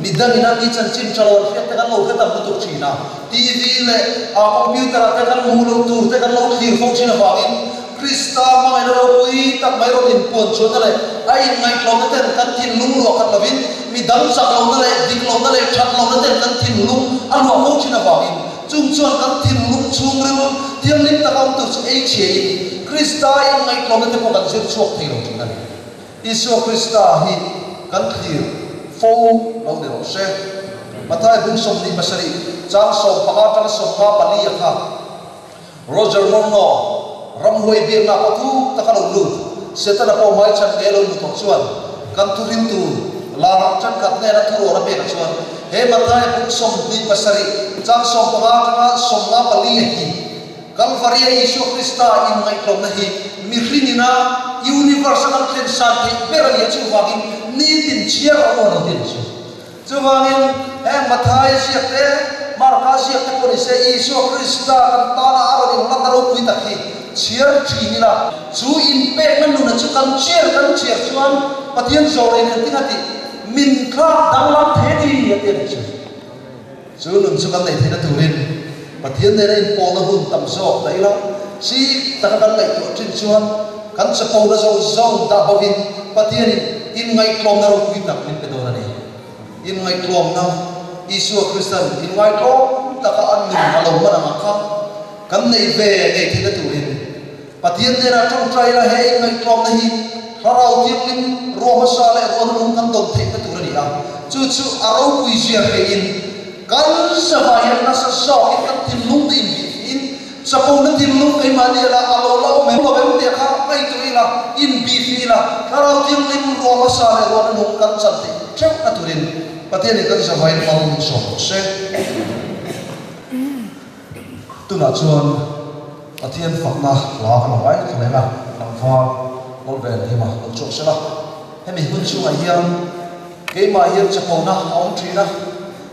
midangin a ni chanchin tha lo an hriat te kan lo hre tam lutuk thin a, TV leh a computer ah te kan hmuh loh tur te kan lo thlir fo thin avangin Krista hmangaihna ropui tak mai rawn inpuan chuanna leh a inngaihtlawmna ten kan thinlung luah khat lovin midang chak lohna leh dik lohna leh that lohna ten kan thinlung a luah fo thin avangin Chung chuan kan thinlung chhungril thianghlim taka awm tur chu ei chhiain Krista inngaihtlawmna te pawh kan zir chhuak thei lo thin a ni. Isua Krista hi kan thlir fo lo ni rawh se. Matthai bung 27 chang 15 atanga 54 a kha Roger Monroe ramhuai biakna pathum taka lo lut Setana pawh hmaichhan nge lo lut tawh chuan kan thuhriltu lar thenkhat hnena thurual a pekah chuan he Matthai bung 27 chang 15 atanga 54 a hi Kalvaria Isua Krista inngaihtlawmna hi mihring ina universe a kan thlen san theih ber a ni a, chuvangin nitin chhiar a awn ang tih a ni chu. Chuvangin, heng Matthai ziak te, Marka ziak te pawh ni se, Isua Krista kan tana a rawn inhlanna ropui tak hi chhiar thin ila, chu inpekna nuna chu kan chiar kan chiar chuan Pathian zawrei nen tinga tih min thlak danglam thei a ni a ti a nih chu. Chu nun chu kan neih theihna turin Pathian nena inpawlna hun tam zawk dah ila, chik taka kan ngaihtuah thin chuan kan chapona zawng zawng dah bovin Pathianin inngaihtlawmna ropui tak min pe dawn a ni. Inngaihtlawmna, Isua Kristan inngaihtlawm taka a nun a lo hman ang kha kan neih ve ngei theihna turin Pathian nena tawngtai ila he inngaihtlawmna hi Thlarau Thianghlim ruah hmasa leh ruah hnung kan dawn theihna tur a ni a, chu chu a ropui zia hreiin kan zavai hian nasa zawkin kan thinlung te inbihfihin chapona thinlung keimahni ila a lo la awm em lo em tih kha ngaihtuah ila, inbihfih ila Thlarau Thianghlim ruah hmasa leh ruah hnung kan chan theih theuhna turin Pathianin kan zavaiin hmang min sawm rawh se. Tunah chuan Pathian fakna hla kan lo ngaithla leh a, tlangval Lawlven hima lo chhuak sela. Hemi hun chhungah hian keimah hian chapona a awm thin a,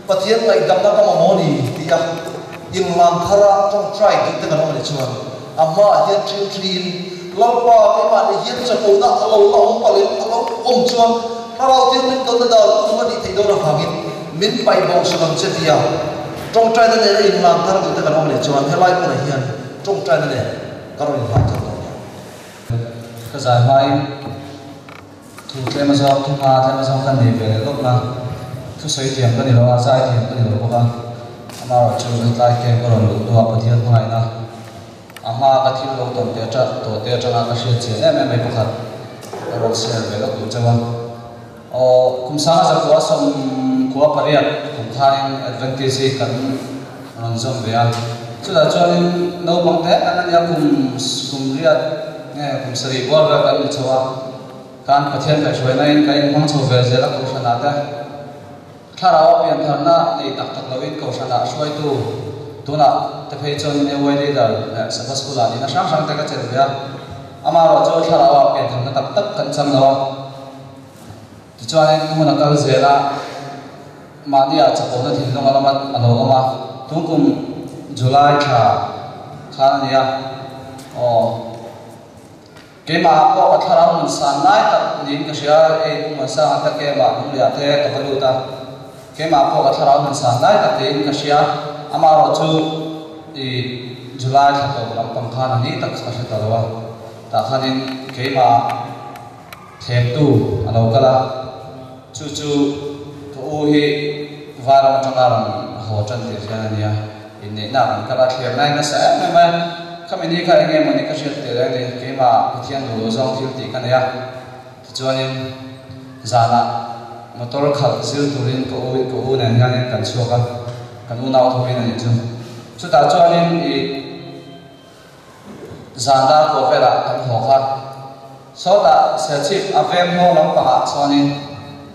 Pathian ngaihdamna ka mamawh ni tia inlan thara tawngtai duh te kan awm a nih chuan a hmaah hian thil thliin Lalpa keimah nih hian chapona a lo la awm palhin a lo awm chuan Thlarau Thianghlim tawnna dal kum a nih theih dawn avangin min paih bo sak ang che tia Tawngtaina nen a inhlan thar duhte kan awm leh chuan helai hmunah hian tawngtaina nen ka rawn inhlan thar dawn nia. Ka zai hmain thu tlem a zawng, thu hma tlem a zawng ka nei ve leh lawk na. Thusawi thiam ka ni lo a, zai thiam ka ni lo bawk a. Amaherawh chu hetlai camp ka rawn luh hnuah Pathian hmangaihna a hma ka thil lo tawn te atang tawh te atanga ka hriat chian em em mai pakhat ka rawn share ve lawk duh chauh a. Aw, kum sanga zakua 98 kum khanin Adventist hi kan rawn zawm ve a. Chutah chuanin naupang te kan la nia, kum kum riat nge kum sarih bual vel kan ni chho a. Kan Pathian kaihhruaina in kan inhmang chho ve zel a Kohhranah te. Thlarau a piantharna nei tak tak loin Kohhranah hruaitu tunah te phei chuanin AY Leader leh Sabbath School ah nihna hrang hrang te ka chelh ve a. Amaherawh chu thlarau ah piantharna tak tak kan chang lo a. Tichuanin hmun a kal zel a, mahnia chapona thinlung a lama a lo awm a, tun kum July thla khan a ni a, aw, keimah pawh ka thlarau nun san lai tak niin ka hria, hei kum an sang a ta kemah lungleiah te ka va lut a, keimah pawh ka thlarau nun san lai tak niin ka hria, amaherawhchu i July thla tawp lampang khan a ni tak ka hre ta lo a, tah khanin keimah. Thlemtu a lo kal a, chu chu ka u hi Vairam atanga rawn haw tan tir hian a nia, inneihna kan kal a, thlir nai nasa em em a, khami ni kha enge mawni ka hriat tir reng ni, keimah Pathian duh loh zawng thil tih ka nei a, tichuanin zanah motor khalh zir turin ka u ka u nen hianin kan chhuak a, kan unau thawmin a nih chu. Chutah chuanin ih. Zan dar pawh velah kan haw kha. Sawtah Serchhip a veng hmawng lampangah chuanin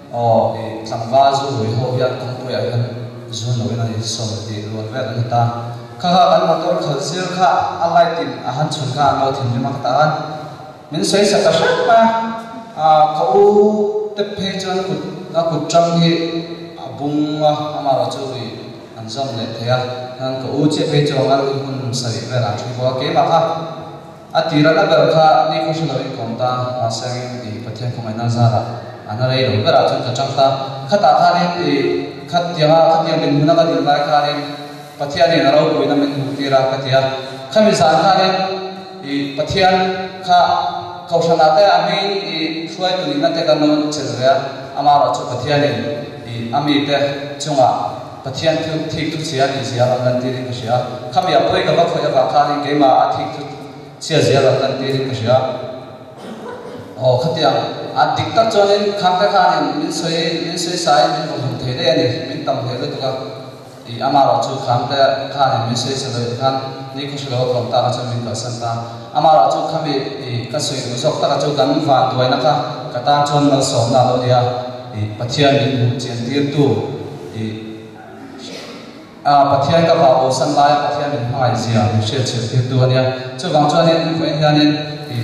aw i tlangval zu rui ho hian kawngpuiah hian zu no in an insawm tih rual vel an ni ta. Kha kha kan motor khal zir kha a light in a han chhun kha an lo thinrim a ka ta khan min sawi sak ta hrep mai a. Ka u te phei chuan kut a kut tang hi a bung a, amaherawhchu i An zawm leh thei a, nan ka u chiah phei chuang a i hun sarih vel an ṭhui bawk a, keimah kha a tir a na ber kha ni khaw hre loin ka awm ta, mahse angin i Pathian khawngaihna zarah a na rei lo berah chuan ka ṭang ta, khatah khanin i khatianga khatiang dinhmuna ka din lai khanin Pathianin a ropuina min hmuh tir a ka ti a, khami zan khanin i Pathian kha Kohhranah te a hmingin i hruaitu nihna te kan lo chelh ve a, amaherawhchu Pathianin i a mite chungah Pathian thil thik thu chhia nih zia rawn lan tirin ka hria. Khami a pawi ka va khawih avang khanin keimah a thik thu chhia zia rawn lan tirin ka hria. Aw khatiang a dik tak chuanin khangte khanin min sawi min sawi sain min vaw hlum thei daih a ni, min tam hle lutuk a. I amah erawh chu khangte khanin min sawi sa loh khan ni khaw hre lo a kawm tak a chuan min kalsan ta. Amah erawh chu khami i ka sawi duh zawk taka chu kan vanduaina kha ka tan chuan malsawmna a lo ni a. I Pathian min hmuh chian tirtu i a Pathian ka vah bosan laia Pathian min hmangaih zia min hriat chhiat tirtu a nia. Chuvang chuanin vawiin hianin i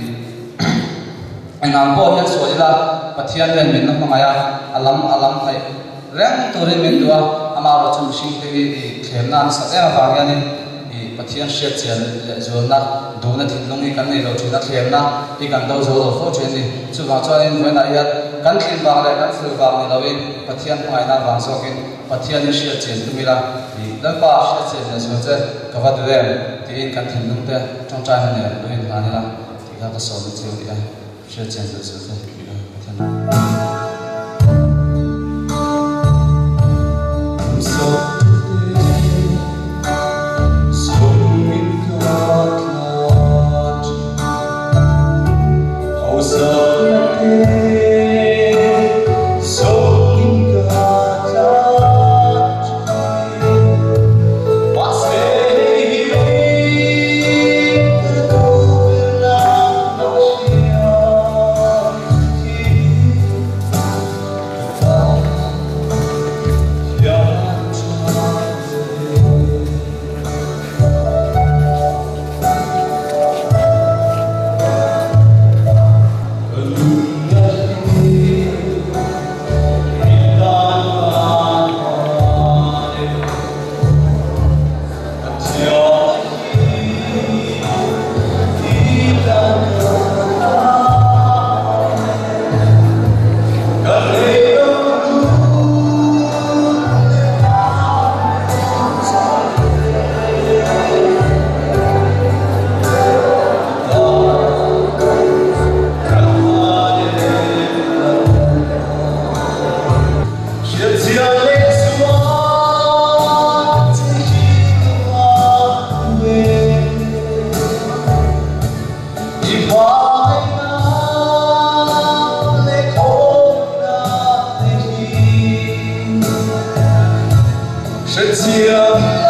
engang pawh hian sawi ila Pathian hian min la hmangaih a, a lam a lam hnaih reng turin min duh a, amaherawh chu mihringte hi i thlemna an sat em avang hianin i Pathian hriat chian leh zualna duhna thinlung hi kan nei lo thin a, thlemna hi kan do zo lo fo thin a ni. Chuvang chuanin vawiinah hian kan thlim vang leh kan ful vang ni loin Pathian hmangaihna vang zawkin Pathianin hriat chian tum ila i Lalpa hriat chian leh zual che ka va duh em tiin kan thinlung te tawngtaina nen lo inhlan ila tih kha ka sawm na chiang rih a, hriat chian leh zual che tih kha Pathian Hrechiang